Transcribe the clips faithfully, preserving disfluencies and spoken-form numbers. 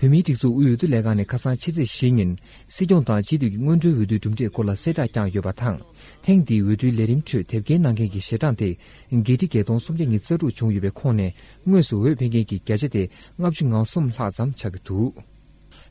བོད་མིའི་སྒྲིག་འཛུགས་དབུས་འོས་བསྡུ་ལས་ཁང་ནས་ཁ་སང་ཕྱི་ཚེས་བཞི་ཉིན་སྲིད་སྐྱོང་དང་སྤྱི་འཐུས་ཀྱི་སྔོན་འགྲོའི་འོས་བསྡུའི་གྲུབ་འབྲས་སྐོར་ལ་གསལ་བསྒྲགས་བསྐྱངས་ཡོད་པ་དང་། ཐེངས་འདིའི་འོས་བསྡུའི་ལས་རིམ་ཁྲོད་དེབ་སྐྱེལ་གནང་མཁན་གྱི་ཞལ་གྲངས་དེ་བརྒྱད་ཁྲི་བརྒྱད་སྟོང་སུམ་བརྒྱ་ཉི་ཤུ་རྩ་དྲུག་བྱུང་ཡོད་པའི་ཁོངས་ནས་དངོས་སུ་འོས་འཕེན་མཁན་གྱི་བརྒྱ་ཆ་དེ་ལྔ་བཅུ་ང་གསུམ་ལྷག་ཙམ་ཆགས་ཀྱི་འདུག་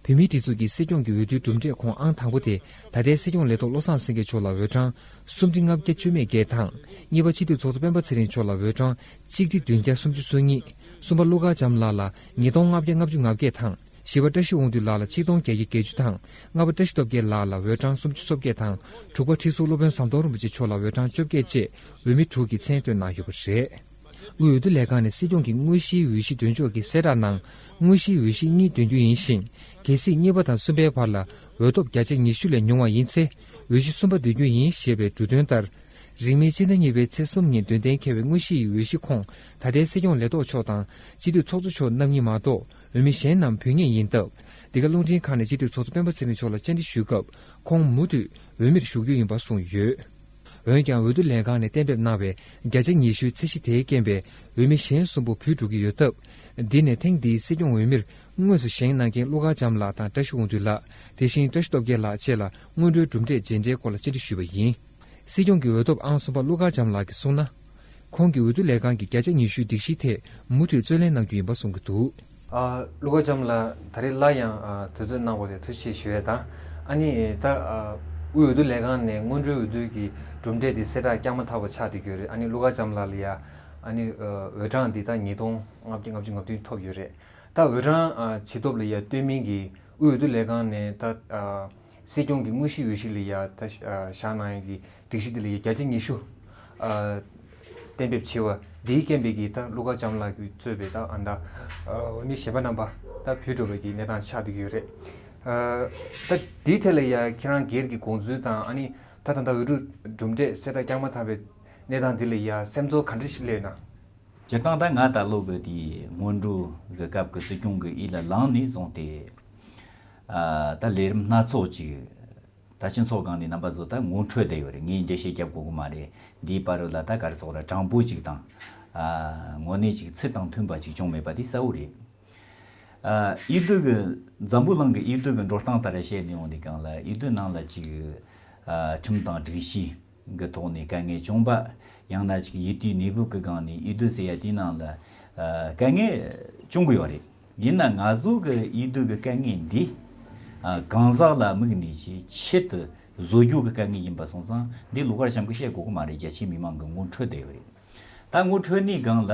བོད་མིའི་སྒྲིག་འཛུགས་ཀྱི་སྲིད་སྐྱོང་གི་འོས་བསྡུའི་གྲུབ་འབྲས་ཁོངས་ཨང་དང་པོ་དེ་ད་ལྟའི་སྲིད་སྐྱོང་ལས་ཐོག་བློ་བཟང་སེང་གེ་མཆོག་ལ་འོས་གྲངས་སུམ་ཁྲི་ལྔ་བརྒྱ་བཅུ་མེད་བརྒྱད་དང་། གཉིས་པ་སྤྱི་འཐུས་ཚོགས་གཙོ་སྤེན་པ་ཚེ་རིང་མཆོག་ལ་འོས་གྲངས་གཅིག་ཁྲི་བདུན་བརྒྱ་སུམ་ཅུ་སོ་གཉིས། གསུམ་པ་ཀླུ་མཁར་བྱམས་ལགས་ལ་ཉིས་སྟོང་ལྔ་བརྒྱ་ལྔ་བཅུ་ང་བརྒྱད་དང་། བཞི་པ་བཀྲ་ཤིས་དབང་འདུས་ལགས་ལ་ཆིག་སྟོང་བརྒྱད་བརྒྱ་བརྒྱད་ཅུ་དང་། ལྔ་པ་བཀྲ་ཤིས་སྟོབས་རྒྱལ་ལགས་ལ་འོས་གྲངས་སུམ་ཅུ་སོ་བརྒྱད་དང་། དྲུག་པ་ཁྲི་ཟུར་སློབ་དཔོན་ཟམ་གདོང་རིན་པོ་ཆེ་མཆོག་ལ་འོས་གྲངས་བཅོ་བརྒྱད་བཅས་འོས་མི་དྲུག་གིས་མཚན་བཏོན་གནང་ཡོད་པ་རེད། དབུས་འོས་བསྡུ་ལས་ཁང་ནས་སྲིད་སྐྱོང་གི་དངོས་གཞིའི་འོས་གཞི་འདོན་ཕྱོགས་ཀྱི་གསལ་བསྒྲགས་ནང་། དངོས་གཞིའི་འོས་གཞི་གཉིས་འདོན་རྒྱུ་ཡིན་ཞིང་། གལ་སྲིད་གཉིས་པ་དང་གསུམ་པའི་བར་ལ་འོས་ཐོབ་བརྒྱ་ཆ་ཉི་ཤུ་ལས་ཉུང་བ་ཡིན་ཚེ། འོས་གཞི་གསུམ་པ་འདོན་རྒྱུ་ཡིན་ཞེས་པའི་འབྲུ་དོན་ལྟར། རིང་མིན་སྤྱི་ཟླ་གཉིས་པའི་ཚེས་གསུམ་ཉིན་འདོན་གཏན་འཁེལ་བའི་དངོས་གཞི་ཡི་འོས་གཞི་ཁོངས་ད་ལྟའི་སྲིད་སྐྱོང་ལས་ཐོག་མཆོག་དང་སྤྱི་འཐུས་ཚོགས་གཙོ་མཆོག་རྣམ་གཉིས་མ་གཏོགས་འོས་མི་གཞན་རྣམས་བུད་མེད་ཡིན་སྟབས། འདི་ག་རླུང་འཕྲིན་ཁང་ནས་སྤྱི་འཐུས་ཚོགས་གཙོ་སྤེན་པ་ཚེ་རིང་མཆོག་ལ་བཅར་འདྲི་ཞུས་སྐབས། ཁོང་མུ་མཐུད་འོས་མིར་ཞུགས་རྒྱུ་ཡིན་པ་གསུངས་ཡོད། འོན་ཀྱང་འོས་བསྡུ་ལས་ཁང་ནས་གཏན་འབེབས་གནང་བའི་བརྒྱ་ཆ་ཉི་ཤུའི་ཚད་གཞི་དེའི་རྐྱེན་པས་འོས་མི་གཞན་གསུམ་པོ་བུད་འགྲོ་གི་ཡོད་སྟབས། འདི་ནས་ཐེངས་འདིའི་སྲིད་སྐྱོང་འོས་མིར་དངོས་སུ་བཞེངས་གནང་མཁན་ཀླུ་མཁར་བྱམས་ལགས་དང་བཀྲ་ཤིས་དབང་འདུས་ལགས། དེ་བཞིན་བཀྲ་ཤིས་སྟོབས་རྒྱལ་ལགས་བཅས་ལ་སྔོན་འགྲོའི་གྲུབ་འབྲས་རྗེས་འབྲས་སྐོར་ལ་བཅར་འདྲི་ཞུས་པ་ཡིན། སྲིད་སྐྱོང་གི་འོས་ཐོབ་ཨང་གསུམ་པ་ཀླུ་མཁར་བྱམས་ལགས་ཀྱིས་གསུངས་ན། ཁོང་གིས་འོས་བསྡུ་ལས་ཁང་གི་བརྒྱ་ཆ་ཉི་ཤུའི་སྒྲིག་གཞིའི་ཐད་མུ་མཐུད་རྩོད་ལེན་གནང་རྒྱུ་ཡིན་པ་གསུང་གི་འདུག་ཨ། ཀླུ་མཁར་བྱམས་ལགས་ད་རེས་སླར་ཡང་ཨ་དུས་ཚོད་གནང་བ་ལ་ཐུགས་རྗེ་ཆེ་ཞུ་ཡས་དང་། ཨ་ནི་ད་ཨ་དབུས་འོས་བསྡུ་ལས་ཁང་ནས་སྔོན་འགྲོའི་འོས་བསྡུ་གི་གྲུབ་འབྲས་དེ་གསལ་བསྒྲགས་བསྐྱངས་མ་ཐག་པ་ཆགས་བསྡད་ཀྱི་ཡོད་རེད། ཨ་ནི་ཀླུ་མཁར་བྱམས་ལགས་ལ་ཡ་ཨ་ནི་ཨ་འོས་གྲངས་འདི་ད་ཉིས་སྟོང་ལྔ་བརྒྱ་ལྔ་བཅུ་ང་བདུན་ཐོབ་ཡོད་རེད། ད་འོས་གྲངས་ཨ་ཇེ་སྟོབས་ལ་ཡ་ལྟོས་མིན་གྱི་དབུས་འོས་བསྡུ་ལས་ཁང་ནས་ད་ཨ་སྲིད་སྐྱོང་གི་དངོས་གཞིའི་འོས་གཞི་ལ་ཡ་ད་ཨ་བཞག་གནང་ཡས་ཀྱི་སྒྲིག་གཞི་དེ་ལ་ཡ་བརྒྱ་ཆ་ཉི་ཤུ་ཨ་གཏན་འབེབས་བྱས་པ་འདིའི་རྐྱེན་པས་ཀྱི་ད་ཀླུ་མཁར་བྱམས་ལགས་ཀྱིས་གཙོས་པའི་ད་ཨ་ད་ཨ་འོས་མི་གཞན་པ་རྣམ་པ་ད་བུད་འགྲོ་བའི་གི་གནས་སྟངས་ཆགས་བསྡད་ཀྱི་ཡོད་རེད། ཨ་ད་འདིའི་ཐད་ལ་ཡ་ཁྱེད་རང་སྒེར་གྱི་དགོངས་ཚུལ་དང་། ཨ་ནི་ད་ད་ལྟ་འོས་སྒྲུབ་གྲུབ་འབྲས་གསལ་བསྒྲགས་བསྐྱངས་མ་ཐག་པའི་གནས་སྟངས་འདི་ལ་ཡ་སེམས་ཚོར་ག་འདྲ་ཞིག་སླེབས་ན། སྤྱིར་བཏང་ད་ང་ད་ལོ་གི་དེའི་སྔོན་འགྲོ་གི་སྐབས་ཀྱི་སྲིད་སྐྱོང་གི་ཡིད་ལ་ལངས་ནས་བཟུང་སྟེ། ཨ་ད་ལས་རིམ་སྣ་ཚོགས་ཅིག་ད་སྤྱི་ཚོགས་སྒང་ནས་རྣམ་པ་ཚོ་ད་ངོ་འཕྲོད་བསྡད་ཡོད་རེད། ངས་འགྲེལ་བཤད་རྒྱབ་དགོས་ཀྱི་མ་རེད། འདིའི་བར་རུ་ལ་ད་ག་རེ་ཟེར་དགོས་རེད། དྲང་པོ་ཅིག་དང་། ཨ་དངོས་གནས་ཅིག་ཚུལ་དང་མཐུན་པ་ཅིག་བྱུང་མེད་པ་དེ་གསལ་བོ་རེད། ཨ་འོས་བསྡུ་གི་འཛམ་བུ་གླིང་གི་འོས་བསྡུ་གི་འགྲོ་སྟངས་ལྟར་བཤད་ནས་ཡོང་དུས་སྒང་ལ། འོས་བསྡུ་ནང་ལ་ཅིག་ཨ་ཁྲིམས་དང་སྒྲིག་གཞི་གི་ཐོག་ནས་དཀའ་ངལ་བྱུང་པ། ཡང་ན་ཅིག་ཡུལ་དུས་གནས་བབ་ཀྱི་སྒང་ནས་འོས་བསྡུ་ཟེར་ཡ་དེའི་ནང་ལ་ཨ་དཀའ་ངལ་བྱུང་གི་ཡོད་རེད། ཡིན་ན་ང་ཚོ་གི་འོས་བསྡུ་གི་དཀའ་ངལ་འདི་ཨ་གང་ཟག་ལ་དམིགས་ནས་ཅིག་ཆེད་དུ་བཟོ་རྒྱུ་གི་དཀའ་ངལ་ཡིན་པ་སོང་ཙང་། འདི་ཀླུ་མཁར་བྱམས་ཀྱིས་བཤད་དགོས་ཀྱི་མ་རེད། རྒྱ་ཆེའི་མི་མང་གིས་ངོ་འཕྲོད་བསྡད་ཡོད་རེད། ད་ངོ་འཕྲོད་ནས་སྒང་ལ།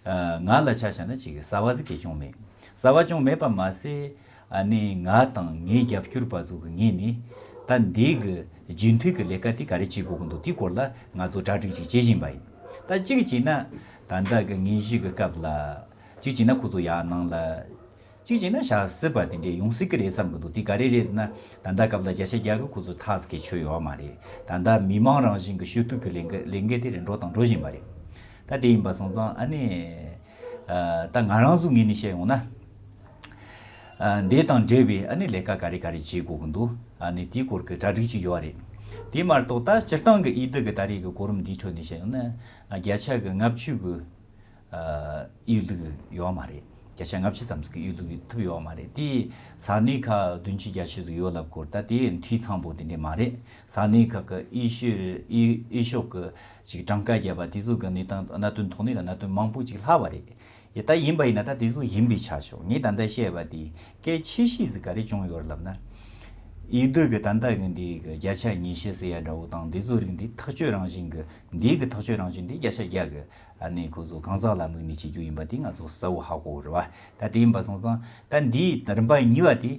ཨ་ང་ལ་ཆ་བཞག་ན་ཅིག་གསར་བ་ཟིག་གི་བྱུང་མེད། གསར་བ་བྱུང་མེད་པ་མ་ཟད། ཨ་ནི་ང་དང་ངའི་རྒྱབ་སྐྱོར་པ་ཚོ་གི་ངོས་ནས་ད་འདི་གི་རྗེས་མཐུད་ཀྱི་ལས་ཀ་དེ་ག་རེ་བྱེད་དགོས་ཀྱི་འདུག་དེའི་སྐོར་ལ་ང་ཚོ་གྲ་སྒྲིག་ཅིག་བྱེད་བཞིན་པ་ཡིན། ད་གཅིག་བྱས་ན་ད་ལྟ་གི་དངོས་གཞི་གི་སྐབས་ལ། གཅིག་བྱས་ན་ཁོ་ཚོ་ཡར་ནང་ལ། གཅིག་བྱས་ན་བྱ་སྲིད་པ་དེ་འདྲས་ཡོང་སྲིད་ཀྱི་རེད་བསམ་གྱི་འདུག་དེ་ག་རེ་རེད་ཟེར་ན། ད་ལྟ་སྐབས་ལ་བརྒྱ་ཆ་བརྒྱ་གི་ཁོ་ཚོ་ཐག་གི་ཆོད་ཡོད་མ་རེད། ད་ལྟ་མི་མང་རང་བཞིན་གྱི་ཞུ་གཏུག་གི་ལས་འགུལ་ལས་འགུལ་དེ་རེད་འགྲོ་དང་འགྲོ་བཞིན་པ་རེད། ད་དེ་ཡིན་པ་སོང་ཙང་། ཨ་ནི་ཨ་ད་ང་རང་ཚོ་ངོས་ནས་བཤད་ཡོང་ན། ཨ་འདི་དང་འབྲེལ་བའི་ཨ་ནི་ལས་ཀ་ག་རེ་ག་རེ་བྱེད་དགོས་ཀྱི་འདུག་ཨ་ནི་དེའི་སྐོར་གྱི་གྲ་སྒྲིག་ཅིག་ཡོད་རེད། དེ་མ་གཏོགས་ད་སྤྱིར་བཏང་གི་འོས་བསྡུ་གི་ད་རེས་ཀྱི་གོ་རིམ་འདིའི་ཁྲོད་ནས་བཤད་ཡོང་ན། ཨ་བརྒྱ་ཆ་གི་ལྔ་བཅུ་གི་ཨ་འོས་བླུགས་ཡོད་མ་རེད། བརྒྱ་ཆ་ལྔ་བཅུ་ཙམ་ཟིག་གི་འོས་བླུགས་ཐུབ་ཡོད་མ་རེད། དེ་ས་གནས་ཁག་བདུན་ཅུ་བརྒྱད་ཅུ་ཟིག་ཡོད་ལབ་སྐོར། ད་དེ་འཐུས་ཚང་པོ་དེ་འདྲས་མ་རེད། ས་གནས་ཁག་གི་འོས་ཤོག་འོས་འོས་ཤོག་གི་ཅིག་གྲངས་ཀ་བརྒྱབ་པ་དེ་ཚོ་གི་གནས་སྟངས། གནད་དོན་ཐོག་ནས་ལ་གནད་དོན་མང་པོ་ཅིག་ལྷག་པ་རེད། ཡ་ད་ཡིན་པ་ཡིན་ན་ད་དེ་ཚོ་ཡིན་པའི་ཆ་ཞོག་ངས་ད་ལྟ་བཤད་པ་དེ་གལ་ཆེ་ཤོས་ཟིག་ག་རེ་བྱུང་ཡོད་ལབ་ན། འོས་བསྡུ་གི་ད་ལྟ་གི་འདི་གི་བརྒྱ་ཆ་ཉི་ཤུ་ཟེར་ཡ་འདྲ་བོ་དང་། འདི་ཚོ་རིགས་འདི་ཐག་གཅོད་རང་བཞིན་གི། འདི་གི་ཐག་གཅོད་རང་བཞིན་འདི་བརྒྱ་ཆ་བརྒྱ་གི། ཨ་ནི་ཁོ་ཚོ་གང་ཟག་ལ་དམིགས་ནས་བྱེད་རྒྱུ་ཡིན་པ་དེ་ང་ཚོ་གསལ་བོ་ཧ་གོ་གི་རེད་བ། ད་དེ་ཡིན་པ་སོང་ཙང་། ད་འདིའི་རིམ་པ་གཉིས་པ་དེ་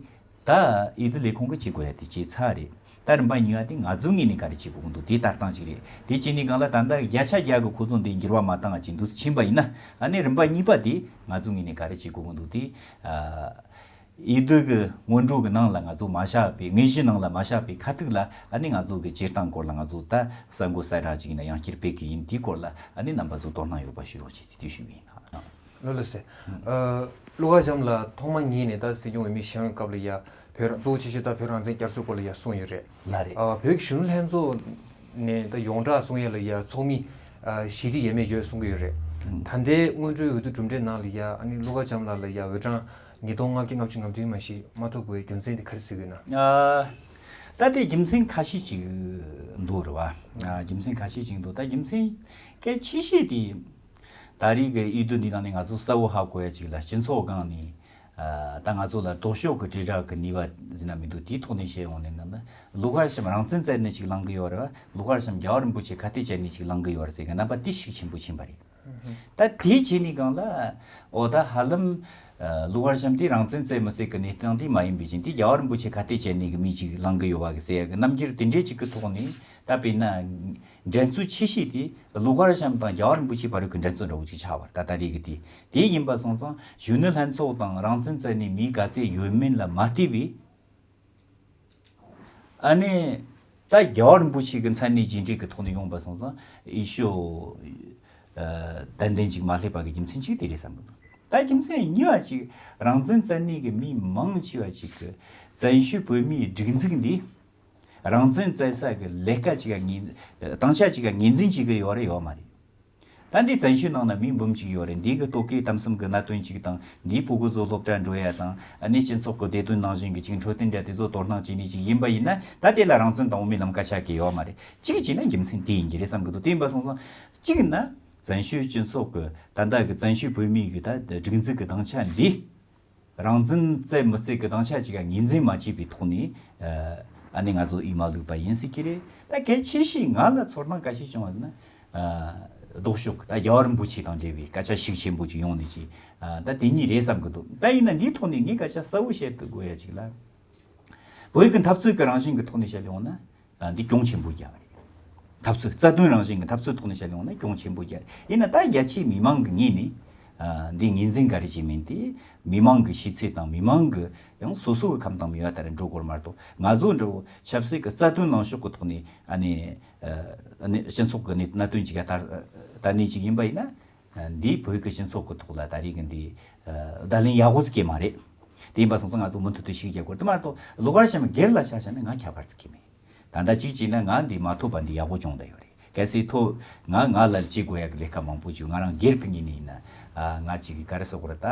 ད་འོས་བསྡུ་ལས་ཁུངས་ཀྱིས་བྱེད་དགོས་ཡ་དེ་བྱས་ཚར་རེད། ད་རིམ་པ་གཉིས་པ་དེ་ང་ཚོའི་ངོས་ནས་ག་རེ་བྱེད་དགོས་ཀྱི་འདུག་དེ་ལྟ་སྟངས་གཅིག་རེད། དེ་བྱས་ནས་སྒང་ལ་ད་ལྟ་བརྒྱ་ཆ་བརྒྱ་གི་ཁོ་ཚོ་འདི་འགྱུར་བ་མ་བཏང་བ་ཅིག་འདུག་ཕྱིན་པ་ཡིན་ན། ཨ་ནི་རིམ་པ་གཉིས་པ་དེ་ང་ཚོའི་ངོས་ནས་ག་རེ་བྱེད་དགོས་ཀྱི་འདུག་དེ། ཨ་འོས་བསྡུ་གི་སྔོན་འགྲོ་གི་ནང་ལ་ང་ཚོ་མ་བཞག་པའི། དངོས་གཞི་ནང་ལ་མ་བཞག་པའི་ཁ་ཐུག་ལ། ཨ་ནི་ང་ཚོ་གི་བྱེད་སྟངས་སྐོར་ལ་ང་ཚོ་ད་གསར་འགོད་གསལ་བསྒྲགས་ཅིག་ཡིན་ན་ཡང་བསྐྱུར་སྤེལ་གི་ཡིན། དེའི་སྐོར་ལ་ཨ་ནི་རྣམ་པ་ཚོ་དོ་སྣང་ཡོད་པ་ཞུ་རོགས་བྱེད་ཟེར་དེ་ཞུ་གི་ཡིན། ལགས་སོ། ཨ་ཀླུ་མཁར་བྱམས་ལགས་ཐོག་མ་ཉིད་ནས་ད་སྲིད་སྐྱོང་འོས་མི་བཞེངས་སྐབས་ལ་ཡ། བོད་རང་། གཙོ་བོ་ཆེ་ཤོས་ད་བོད་རང་བཙན་བསྐྱར་གསོའི་སྐོར་ལ་ཡ་གསུངས་ཡོད་རེད། ལགས་རེད། ཨ་བོད་ཀྱི་གཞོན་ནུ་ལྷན་ཚོགས་ནས་ད་ཡོངས་གྲགས་གསུང་ཡ་ལ་ཡ་ཚོགས་མི་ཨ་བཞི་ཁྲི་ཡས་མས་ཡོད་གསུང་གི་ཡོད་རེད། ཨང་། ད་ལྟའི་སྔོན་འགྲོའི་འོས་བསྡུ་གྲུབ་འབྲས་ནང་ལ་ཡ། ཨ་ནི་ཀླུ་མཁར་བྱམས་ལགས་ལ་ཡ་འོས་གྲངས་ ཉིས་སྟོང་ལྔ་བརྒྱ་ལྔ་བཅུ་ང་བདུན་མ་གཞི་མ་ཐོབ་པའི་རྒྱུ་མཚན་དེ་ག་རེ་ཟེར་གྱི་ཡོད་ན། ཨ། ད་དེ་རྒྱུ་མཚན་ཁ་ཤས་ཅིག་འདུག་རེད་བ། ཨ། རྒྱུ་མཚན་ཁ་ཤས་ཅིག་འདུག་ད་རྒྱུ་མཚན་གལ་ཆེ་ཤོས་དེ། ད་རེས་ཀྱི་འོས་བསྡུ་འདི་ནང་ནས་ང་ཚོ་གསལ་བོ་ཧ་གོ་ཡ་ཅིག་ལ། སྤྱི་ཚོགས་སྒང་ནས། ཨ། ད་ང་ཚོ་ལ་ལྡོག་ཕྱོགས་ཀྱི་དྲིལ་བསྒྲགས་ཀྱི་ནུས་པ་ཟེར་ན་མི་འདུག་དེའི་ཐོག་ནས་བཤད་ཡོང་ནས་ན། ལོ་ཁར་ཤམ་རང་བཙན་བཙལ་ནས་ཅིག་ལངས་ཀྱི་ཡོད་རེད་བ། ལོ་ཁར་ཤམ་རྒྱལ་བ་རིན་པོ་ཆེ་ཁ་གཏད་བཅད་ནས་ཅིག་ལངས་ཀྱི་ཡོད་རེད་ཟེར་གྱི་རྣམ་པ་དེ་ཤུགས་ཆེན་པོ་ཕྱིན་པ་རེད། ད་དེ་བྱས་ནས་གང་ལ། འོ་ད་ཧ་ལམ། ཨ། ལོ་ཁར་ཤམ་དེ་རང་བཙན་བཙལ་མི་བཙལ་གྱི་གནས་སྟངས་དེ་མ་ཡིན་པའི་ཕྱིར། དེ་རྒྱལ་བ་རིན་པོ་ཆེ་ཁ་གཏད་བཅད་ནས་གི་མི་ཅིག་ལངས་གི་ཡོད་པ་གི་ཟེར་ཡ་གི་རྣམ་འགྱུར་དེ་འདྲས་ཅིག་གི་ཐོག་ནས། ད་དཔེར་ན། འགྲན་རྩོད་ཆེ་ཤོས་དེ་ལོ་ཁར་ཤམ་དང་རྒྱལ་བ་རིན་པོ་ཆེ་བར་གྱི་འགྲན་རྩོད་འདྲ་བོ་ཅིག་ཆགས་པ་རེད། ད་ད་རེས་གི་དེ། དེ་ཡིན་པ་སོང་ཙང་གཞོན་ནུ་ལྷན་ཚོགས་དང་རང་བཙན་བཙལ་ནས་མི་ག་ཚད་ཡོད་མེད་ལ་མ་ལྟོས་པའི། ཨ་ནི། ད་རྒྱལ་བ་རིན་པོ་ཆེ་གི་མཚན་གནས་རྗེས་འབྲེལ་གྱི་ཐོག་ནས་ཡོང་པ་སོང་ཙང་འོས་ཤོག་ཨ། ཏན་ཏན་ཅིག་མ་སླེབས་པ་གི་རྒྱུ་མཚན་གཅིག་དེ་རེད་བསམ་གི་འདུག་ད་རྒྱུ་མཚན་གཉིས་པ་ཅིག་རང་བཙན་བཙལ་ནས་གི་མི་མང་ཆེ་བ་ཅིག་གི་བཙན་བྱོལ་བོད་མིའི་སྒྲིག་འཛུགས་འདི་རང་བཙན་བཙལ་ས་གི་ལས་ཀ་ཅིག་ག་ངོས། བཏང་བྱ་ཅིག་ག་ངོས་འཛིན་བྱེད་གི་ཡོད་རེད་ཡོད་མ་རེད། ད་འདི་བཙན་བྱོལ་ནང་ན་མི་འབུམ་གཅིག་ཡོད་རེད། འདི་གི་ལྟོ་གོས་གཏམ་གསུམ་གི་གནད་དོན་གཅིག་དང་། འདིའི་ཕྲུ་གུ་ཚོ་སློབ་གྲྭ་འགྲོ་ཡ་དང་། ཨ་ནི་སྤྱི་ཚོགས་ཀྱི་བདེ་དོན་ནང་བཞིན་གྱི་ཅིག་འཕྲོད་བསྟེན་འདྲ་དེ་ཚོ་དོ་སྣང་བྱས་ནས་ཅིག་ཡིན་པ་ཡིན་ན། ད་དེ་ལ་རང་བཙན་དང་དབུ་མའི་ལམ་སྐད་ཆ་གི་ཡོད་མ་རེད། གཅིག་བྱས་ན་རྒྱུ་མཚན་དེ་ཡིན་གྱི་རེད་བསམ་གི་འདུག་དེ་ཡིན་པ་སོང་ཙང་གཅིག་ན་བཙན་བྱོལ་སྤྱི་ཚོགས་ཀྱི་ད་ལྟ་གི་བཙན་བྱོལ་བོད་མིའི་གི་ད་སྒྲིག་འཛུགས་ཀྱི་སྡིངས་ཆ་འདི། རང་བཙན་བཙལ་མི་བཙལ་གི་སྡིངས་ཆ་ཅིག་ག་ངོས་འཛིན་མ་བྱས་པའི་ཐོག་ནས། ཨ་ནི་ང་ཚོ་འོས་མ་བླུགས་པ་ཡིན་སྲིད་ཀྱི་རེད། ད་གལ་ཆེ་ཤོས་ང་ལ་ཚོར་སྣང་ག་ཤེད་བྱུང་བ་ན། ཨ། ལྡོག་ཕྱོགས་ཀྱི་ད་རྒྱལ་བ་རིན་པོ་ཆེ་དང་འབྲེལ་བའི་སྐད་ཆ་ཤུགས་ཆེན་པོ་ཅིག་ཡོང་ནས་ཅིག་ཨ། ད་དེ་གཉིས་རེད་བསམ་གི་འདུག་ད་ཡིན་ན་འདིའི་ཐོག་ནས་ངས་སྐད་ཆ་གསལ་བོ་བཤད་དགོས་ཡ་ཅིག་ལ། བོད་ཀྱི་འཐབ་རྩོད་ཀྱི་རང་བཞིན་གྱི་ཐོག་ནས་བཤད་ཡོང་ན། ཨ། འདི་གྱོང་ཆེན་པོ་རྒྱག་པ་རེད། འཐབ་རྩོད་རྩ་དོན་རང་བཞིན་གྱི་འཐབ་རྩོད་ཐོག་ནས་བཤད་ཡོང་ན་གྱོང་ཆེན་པོ་རྒྱག་རེད། ཡིན་ན་ད་རྒྱ་ཆེའི་མི་མང་གི་ངོས་ནས། ཨ། འདི་ངོས་འཛིན་ག་རེ་བྱས་མིན་དེ། མི་མང་གི་ཤེས་ཚད་དང་མི་མང་གི་ཡང་སོ་སོ་གི་ཁམས་དང་མོས་པ་ལྟར་འགྲོ་དགོས་མ་གཏོགས། ང་ཚོ་འདྲ་བོ་ཆབ་སྲིད་ཀྱི་རྩ་དོན་ལངས་ཕྱོགས་ཀྱི་ཐོག་ནས། ཨ་ནི། ཨ་ནི་སྤྱི་ཚོགས་ཀྱི་གནད་དོན་ཅིག་ལ་ལྟ་ལྟ་ནས་ཅིག་ཡིན་པ་ཡིན་ན། འདིས་བོད་ཀྱི་སྤྱི་ཚོགས་ཀྱི་ཐོག་ལ་ད་རེས་ཀྱི་འདི། ཨ། བརྡ་ལན་ཡག་པོ་ཟིག་སྐྱེལ་མ་རེད། དེ་ཡིན་པ་སོང་ཙང་ང་ཚོ་མུ་མཐུད་དུ་ཤུགས་རྒྱག་དགོས་རེད། དེ་མ་གཏོགས་ལོ་ཁར་ཤམ་སྒེར་ལ་ཆ་བཞག་ན་ང་ཁྱད་པར་ཟིག་གི་མེད། ད་ལྟ་གཅིག་བྱས་ན་ང་འདི་མ་ཐོབ་པ་འདི་ཡག་པོ་བྱུང་བསྡད་ཡོད་རེད། གལ་སྲིད་ཐོབ། ང་ང་ལ་བྱེད་དགོས་ཡག་གི་ལས་ཀ་མང་པོ་བྱུང་། ང་རང་སྒེར་གྱི་ངོས་ནས་ཡིན་ན། ཨ། ང་གཅིག་གི་ག་རེ་ཟེར་དགོས་རེད་ད།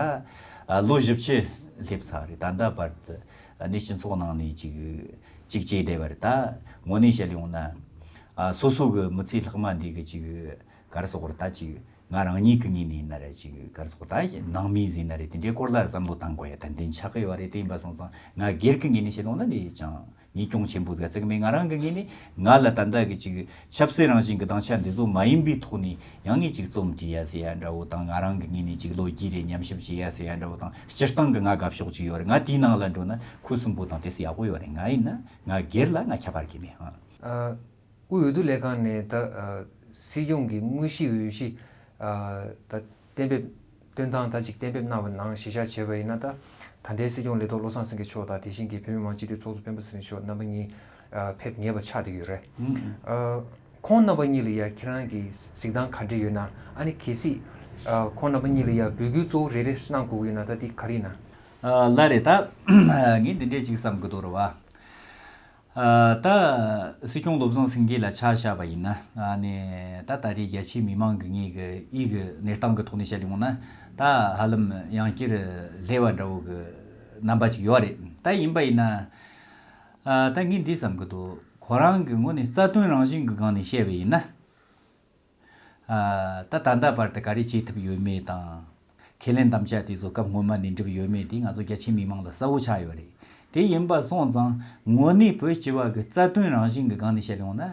ཨ། ལོ་བཞི་བཅུ་སླེབས་ཚར་རེད། ད་ལྟ་བར་དུ། ཨ་ནི་སྤྱི་ཚོགས་ནང་ནས་ཅིག་ཅིག་བྱས་བསྡད་པ་རེད། ད་དངོས་གནས་བཤད་ཡོང་ན། ཨ། སོ་སོ་གི་མི་ཚེ་ལྷག་མ་འདི་གི་ཅིག་ག་རེ་ཟེར་དགོས་རེད་ད། ཅིག་ང་རང་ཉིད་ཀྱི་ངོས་ནས་ཡིན་ན་རེད། ཅིག་ག་རེ་ཟེར་དགོས་རེད་ད། ནང་མི་ཟིན་ན་རེད། དེ་འདྲའི་སྐོར་ལ་བསམ་བློ་བཏང་དགོས་ཡ་ཏན་ཏན་ཆགས་ཀྱི་ཡོད་རེད། དེ་ཡིན་པ་སོང་ཙང་ང་སྒེར་གྱི་ངོས་ནས་བཤད་ཡོང་ན་འདི་ཅང་ངས་གྱོང་ཆེན་པོ་ཟིག་བརྩི་གི་མེད། ང་རང་གི་ངོས་ནས་ང་ལ་ད་ལྟ་གི་ཅིག་ཆབ་སྲིད་རང་བཞིན་གྱི་སྡིངས་ཆ་འདི་ཚོ་མ་ཡིན་པའི་ཐོག་ནས་ཡང་ངས་ཅིག་རྩོམ་བྲིས་ཡ་ཟེར་ཡ་འདྲ་བོ་དང་། ང་རང་གི་ངོས་ནས་ཅིག་ལོ་རྒྱུས་རེ་ཉམས་ཞིབ་བྱས་ཡ་ཟེར་ཡ་འདྲ་བོ་དང་། སྤྱིར་བཏང་གི་ང་དགའ་ཕྱོགས་ཅིག་ཡོད་རེད། ང་དེའི་ནང་ལ་འགྲོ་ན་ཁུ་སིམ་པོ་དང་དེ་སུ་ཡག་པོ་ཡོད་རེད། ང་ཡིན་ན་ང་སྒེར་ལ་ང་ཁྱད་པར་གི་མེད། ཨ། དབུས་འོས་བསྡུ་ལས་ཁང་ནས་ད། ཨ། སྲིད་སྐྱོང་གི་དངོས་གཞི་འོས་གཞི། ཨ། ད་གཏན་འབེབས། བཏོན་སྟངས་ད་ཅིག་གཏན་འབེབས་གནང་བ་ནང་གཞི་བཞག་བྱས་པ་ཡིན་ན། ད་ད་ལྟའི་སྲིད་སྐྱོང་ལས་ཐོག་བློ་བཟང་སེང་གེ་མཆོག་དང་། དེ་བཞིན་གྱི་བོད་མི་མང་སྤྱི་འཐུས་ཚོགས་གཙོ་སྤེན་པ་ཚེ་རིང་མཆོག་རྣམ་པ་གཉིས། ཨ། ཕེབས་ངེས་པ་ཆགས་བསྡད་ཡོད་རེད། ཨ། ཁོང་རྣམ་པ་གཉིས་ལ་ཡ་ཁྱེད་རང་གི་གཟིགས་སྟངས་ག་འདྲ་ཡོད་ན། ཨ་ནི་གལ་སྲིད། ཨ། ཁོང་རྣམ་པ་གཉིས་ལ་ཡ་འབོད་སྐུལ་གཙོ་བོ་རེ་རེ་གནང་དགོས་ཀྱི་ཡོད་ན། ད་འདི་ག་རེ་ཡིན་ན། ཨ། ལགས་རེད། ད་ངས་འདི་འདྲས་ཅིག་བསམ་གི་འདུག་རེད་བ། ཨ། ད་སྲིད་སྐྱོང་བློ་བཟང་སེང་གེ་ལ་ཆ་བཞག་པ་ཡིན་ན། ཨ་ནི་ད་ད་རེས་རྒྱ་ཆེའི་མི་མང་གི་ངོས་ཀྱི་ཡིད་ཀྱི་གནས་སྟངས་ཀྱི་ཐོག་ནས་བཤད་ཡོང་ན། ད་ཧ་ལམ་ཡང་བསྐྱར་སླེབས་པ་འདྲ་བོ་གི་རྣམ་པ་ཅིག་ཡོད་རེད། ད་ཡིན་པ་ཡིན་ན། ཨ། ད་ངས་འདི་བསམ་གི་འདུག་ཁོ་རང་གི་ངོས་ནས་རྩ་དོན་རང་བཞིན་གྱི་སྒང་ནས་བཤད་པ་ཡིན་ན། ཨ། ད་ད་ལྟ་བར་དུ་ག་རེ་བྱེད་ཐུབ་ཡོད་མེད་དང་། ཁས་ལེན་དམ་བཅའ་དེ་ཚོ་སྐབས་སྔོན་མ་ནས་འགྲུབ་ཡོད་མེད་དེ་ང་ཚོ་རྒྱ་ཆེའི་མི་མང་ལ་གསལ་བོ་ཆགས་ཡོད་རེད། དེ་ཡིན་པ་སོང་ཙང་དངོས་གནས་བོད་སྤྱི་པ་གི་རྩ་དོན་རང་བཞིན་གྱི་སྒང་ནས་བཤད་ཡོང་ན།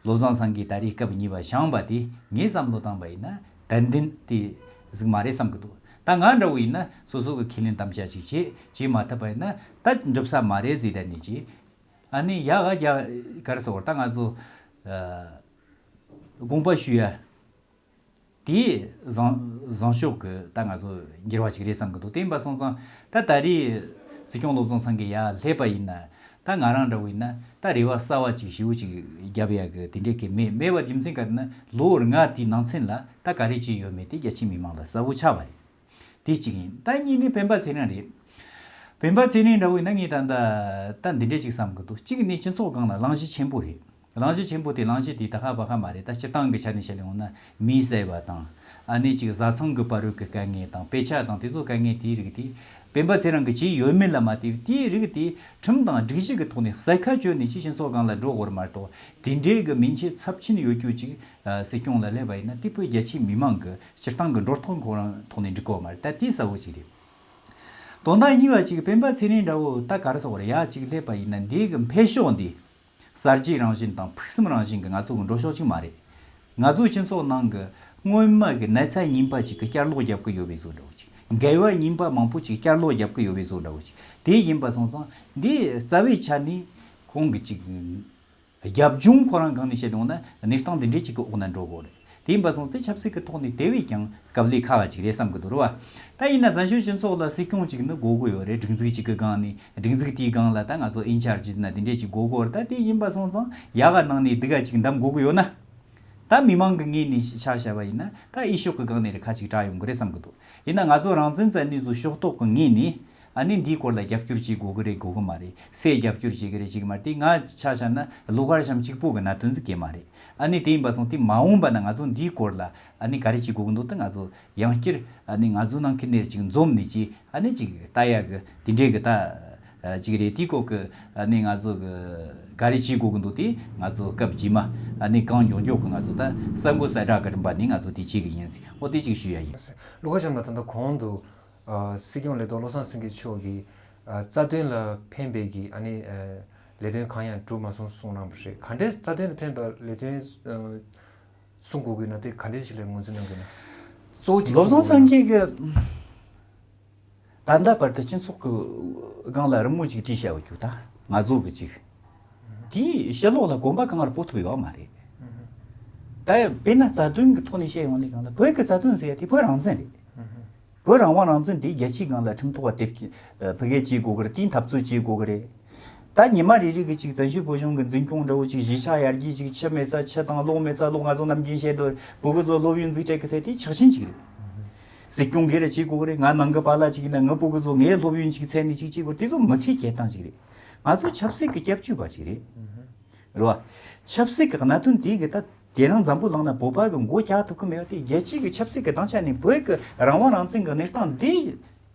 བློ་བཟང་སེང་གེས་ད་རེས་སྐབས་གཉིས་པ་བཞེངས་པ་དེ་ངས་བསམ་བློ་བཏང་པ་ཡིན་ན་ཏན་ཏན་དེ་ཟིག་མ་རེད་བསམ་གི་འདུག་ད་ང་འདྲ་བོ་ཡིན་ན་སོ་སོ་གི་ཁས་ལེན་དམ་བཅའ་ཅིག་བྱེད། བྱེད་མ་ཐུབ་པ་ཡིན་ན་ད་འགྲུབ་ས་མ་རེད་ཟེར་བསྡད་ནས་ཅིག་ཨ་ནི་ཡག་ག་རྒྱ་ག་རེ་ཟེར་བ། ད་ང་ཚོ། ཨ། དགོངས་པ་ཞུ་ཡ། དེ་བཟང་བཟང་ཕྱོགས་ཀྱི་ད་ང་ཚོ་འགྱུར་བ་ཅིག་རེད་བསམ་གི་འདུག་དེ་ཡིན་པ་སོང་ཙང་ད་ད་རེས་སྲིད་སྐྱོང་བློ་བཟང་སེང་གེ་ཡར་སླེབས་པ་ཡིན་ན། ད་ང་རང་འདྲ་བོ་ཡིན་ན་ད་རེ་བ་གསར་བ་ཅིག་ཞེ་པོ་ཅིག་རྒྱབ་ཡ་གི་དེ་འདྲས་གི་མེད། མེད་པ་རྒྱུ་མཚན་ག་རེ་ན། ལོ་ལྔ་དེའི་ནང་ཚུན་ལ་ད་ག་རེ་བྱས་ཡོད་མེད་དེ་རྒྱ་ཆེའི་མི་མང་ལ་གསལ་བོ་ཆགས་པ་རེད། དེ་གཅིག་ཡིན། ད་གཉིས་ནི་སྤེན་པ་ཚེ་རིང་རེད། སྤེན་པ་ཚེ་རིང་འདྲ་བོ་ཡིན་ན་ངས་ད་ད་ད་འདི་འདྲས་ཅིག་བསམ་གི་འདུག་གཅིག་ནི་སྤྱི་ཚོགས་སྒང་ལ་གླེང་གཞི་ཆེན་པོ་རེད། གླེང་གཞི་ཆེན་པོ་དེ་གླེང་གཞི་དེ་ད་ཧ་བ་ཧ་མ་རེད། ད་སྤྱིར་བཏང་གི་ཆ་ནས་བཤད་ཡོང་ན་མི་བསད་པ་དང་། ཨ་ནི་ཅིག་བཟའ་ཚང་གི་བར་རོལ་གི་དཀའ་ངལ་དང་། དཔེ་ཆ་དང་དེ་ཚོ་དཀའ་ངལ་དེའི་རིགས་དེ་ སྤེན་པ་ཚེ་རིང་གིས་བྱས་ཡོད་མེད་ལ་མ་ལྟོས་པའི་དེའི་རིགས་དེ་ཁྲིམས་དང་སྒྲིག་གཞི་གི་ཐོག་ནས་གསལ་ཁ་བཅོལ་ནས་ཅིག་སྤྱི་ཚོགས་སྒང་ལ་འགྲོ་དགོས་རེད་མ་གཏོགས། དེ་འདྲའི་གི་མིན་ཆད་ཚབས་ཆེན་ཡོད་རྒྱུ་ཅིག་ཨ་སྲིད་སྐྱོང་ལ་སླེབས་པ་ཡིན་ན་དེ་བོད་རྒྱ་ཆེའི་མི་མང་གི་སྤྱིར་བཏང་གི་འགྲོ་སྟངས་ཁོ་རང་ཐོག་ནས་འགྲིག་གི་ཡོད་མ་རེད། ད་དེ་གསལ་བོ་ཅིག་རེད། དོན་དག་གཉིས་པ་ཅིག་སྤེན་པ་ཚེ་རིང་འདྲ་བོ་ད་ག་རེ་ཟེར་དགོས་རེད། ཡ་ཅིག་སླེབས་པ་ཡིན་ན་འདི་གི་འཕེལ་ཕྱོགས་འདི་གསར་བརྗེའི་རང་བཞིན་དང་ཕུགས་བསམ་རང་བཞིན་གྱི་ང་ཚོ་གི་འགྲོ་ཕྱོགས་ཅིག་མ་རེད། ང་ཚོའི་སྤྱི་ཚོགས་ནང་གི་སྔོན་མ་གི་ན་ཚ་ངན་པ་ཅིག་གི་བསྐྱར་ལོག་རྒྱབ་གི་ཡོད་པའི་བཟོ་འདྲ་བོ་ཅིག་འགལ་བ་ངན་པ་མང་པོ་ཅིག་བསྐྱར་ལོག་རྒྱབ་གི་ཡོད་པའི་བཟོ་འདྲ་བོ་ཅིག་དེ་ཡིན་པ་སོང་ཙང་འདི་རྩ་བའི་ཆ་ནས་ཁོང་གི་ཅིག་རྒྱབ་ལྗོངས་ཁོ་རང་སྒང་ནས་བཤད་ཡོང་ན་གནས་སྟངས་འདི་འདྲའི་ཅིག་གི་འོག་ན་འགྲོ་དགོས་རེད། དེ་ཡིན་པ་སོང་སྟེ་ཆབ་སྲིད་ཀྱི་ཐོག་ནས་དེ་བས་ཀྱང་དཀའ་ལས་ཁག་ཅིག་རེད་བསམ་གི་འདུག་རེད་བ། ད་ཡིན་ན་བཙན་བྱོལ་སྤྱི་ཚོགས་ལ་སྲིད་སྐྱོང་ཅིག་ནི་དགོས་ཀྱི་ཡོད་རེད། སྒྲིག་འཛུགས་ཅིག་གི་སྒང་ནས་སྒྲིག་འཛུགས་དེའི་སྒང་ལ་ད་ང་ཚོ་ཨིན་ཆར་ཇི་ན་དེ་འདྲས་ཅིག་དགོས་ཀྱི་ཡོད་རེད། ད་དེ་ཡིན་པ་སོང་ཙང་ཡག་ག་ནང་ནས་སྡུག་ག་ཅིག་འདེམས་དགོས་ཀྱི་ཡོད་ན། ད་མི་མང་གི་ངོས་ནས་ཆ་བཞག་པ་ཡིན་ན་ད་འོས་ཤོག་གི་སྒང་ནས་རེ་ཁ་ཅིག་བྲལ་ཡོང་གི་རེད་བསམ་གི་འདུག་ཡིན་ན་ང་ཚོ་རང་བཙན་བཙན་གནོན་ཚོ་ཕྱོགས་གཏོགས་ཀྱི་ངོས་ནས་ཨ་ནི་འདིའི་སྐོར་ལ་རྒྱབ་སྐྱོར་བྱེད་དགོས་ཀྱི་རེད་དགོས་ཀྱི་མ་རེད། སུས་རྒྱབ་སྐྱོར་བྱེད་ཀྱི་རེད་བྱེད་ཀྱི་མ་རེད། དེ་ང་ཆ་བཞག་ན་ལོ་གར་ཤམ་གཅིག་པོ་གི་གནད་དོན་ཟིག་གི་མ་རེད། ཨ་ནི་དེ་ཡིན་པ་སོང་དེ་མ་འོངས་པ་ན་ང་ཚོ་འདིའི་སྐོར་ལ་ཨ་ནི་ག་རེ་བྱེད་དགོས་ཀྱི་འདུག་ད་ང་ཚོ་ཡང་བསྐྱར་ཨ་ནི་ང་ཚོ་ནང་ཁུལ་ནས་ཅིག་འཛོམས་ནས་ཅིག་ཨ་ནི་ཅིག་ལྟ་ཡག་གི་དེ་འདྲས་གི་ད་ཅིག་རེད། དེའི་སྐོར་གི་ཨ་ནི་ང་ཚོ་གི་ག་རེ་བྱེད་དགོས་ཀྱི་འདུག་དེ་ང་ཚོ་སྐབས་རྗེས་མ་ཨ་ནི་གང་མགྱོགས་མགྱོགས་གི་ང་ཚོ་ད་གསར་འགོད་གསལ་བསྒྲགས་གི་རིམ་པ་ནས་ང་ཚོ་དེ་བྱེད་གི་ཡིན་ཟེར། འོ་དེ་ཅིག་ཞུ་ཡ་ཡིན། ཀླུ་མཁར་བྱམས་ལགས། ད་ལྟ་གོང་དུ་ཨ་སྲིད་སྐྱོང་ལས་ཐོག་བློ་བཟང་སེང་གེ་མཆོག་གིས་ཨ་རྩ་དོན་ལ་ཕན་པའི་གི་ཨ་ནི་ཨ་ལས་དོན་གང་ཡང་གྲུབ་མ་སོང་གསུངས་གནང་བ་རེད། ག་འདྲའི་རྩ་དོན་ལ་ཕན་པའི་ལས་དོན་ཨ་གསུང་དགོས་ཀྱི་ན་དེ་ག་འདྲའི་ཞིག་ལ་ངོས་འཛིན་གནང་དགོས་ན། གཙོ་བོ་གཅིག་བློ་བཟང་སེང་གེ་གི་ད་ལྟ་བར་དུ་སྤྱི་ཚོགས་ཀྱི་སྒང་ལ་རི་མོ་ཅིག་བྲིས་བཞག་ཡོད་རྒྱུ་ད་ང་ཚོ་གི་ཅིག་དེའི་ཕྱི་ལོགས་ལ་གོམ་པ་གང་ལ་སྤོ་ཐུབ་ཡོད་མ་རེད། ད་དཔེར་ན་རྩ་དོན་གྱི་ཐོག་ནས་བཤད་ཡོང་ནས་གང་ལ་བོད་ཀྱི་རྩ་དོན་ཟེར་ཡ་དེ་བོད་རང་བཙན་རེད། བོད་རང་དབང་རང་བཙན་དེ་རྒྱལ་སྤྱིའི་སྒང་ལ་ཁྲིམས་ཐོག་བ་དེབ་ཕ་གི་བྱེད་དགོས་ཀྱི་རེད། དེའི་འཐབ་རྩོད་བྱེད་དགོས་ཀྱི་རེད། ད་ཉི་མ་རེ་རེ་གི་ཅིག་བཙན་བྱོལ་བོད་གཞུང་གི་འཛིན་སྐྱོང་འདྲ་བོ་ཅིག་གཞིས་ཆགས་ཡར་རྒྱས་ཅིག་ཆུ་མེད་ས་ཆུ་དང་གློག་མེད་ས་གློག་ང་ཚོ་ནམ་རྒྱུན་བཤད་དོ་བོད་གི་ཚོ་སློབ་ཡོན་འཛུགས་སྤྲད་གི་ཟེར་དེ་ཆགས་ཞེན་ཅིག་རེད། སྲིད་སྐྱོང་སྒེར་ར་བྱེད་དགོས་ཀྱི་རེད། ང་ནང་གི་པཱ་ལགས་ཅིག་ཡིན་ན་ངའི་སྤུ་གུ་ཚོ་ངའི་སློབ་ཡོན་ཅིག་འཚོལ་ནས་ཅིག་བྱེད་དགོས་དེ་ཚོ་མི་ཚེའི་སྐྱེལ་སྟངས་ཅིག་རེད། ང་ཚོ་ཆབ་སྲིད་ཀྱི་སྐྱབས་བཅོལ་བ་ཅིག་རེད། རེད་བ། ཆབ་སྲིད་ཀྱི་གནད་དོན་དེ་གི་ད་དེ་རིང་འཛམ་བུ་གླིང་ན་བོད་པ་གི་མགོ་བཀྱག་ཐུབ་ཀྱི་མེད་པ་དེ་རྒྱལ་སྤྱི་གི་ཆབ་སྲིད་ཀྱི་སྡིངས་ཆ་ནས་བོད་ཀྱི་རང་དབང་རང་བཙན་གྱི་གནས་སྟངས་འདི་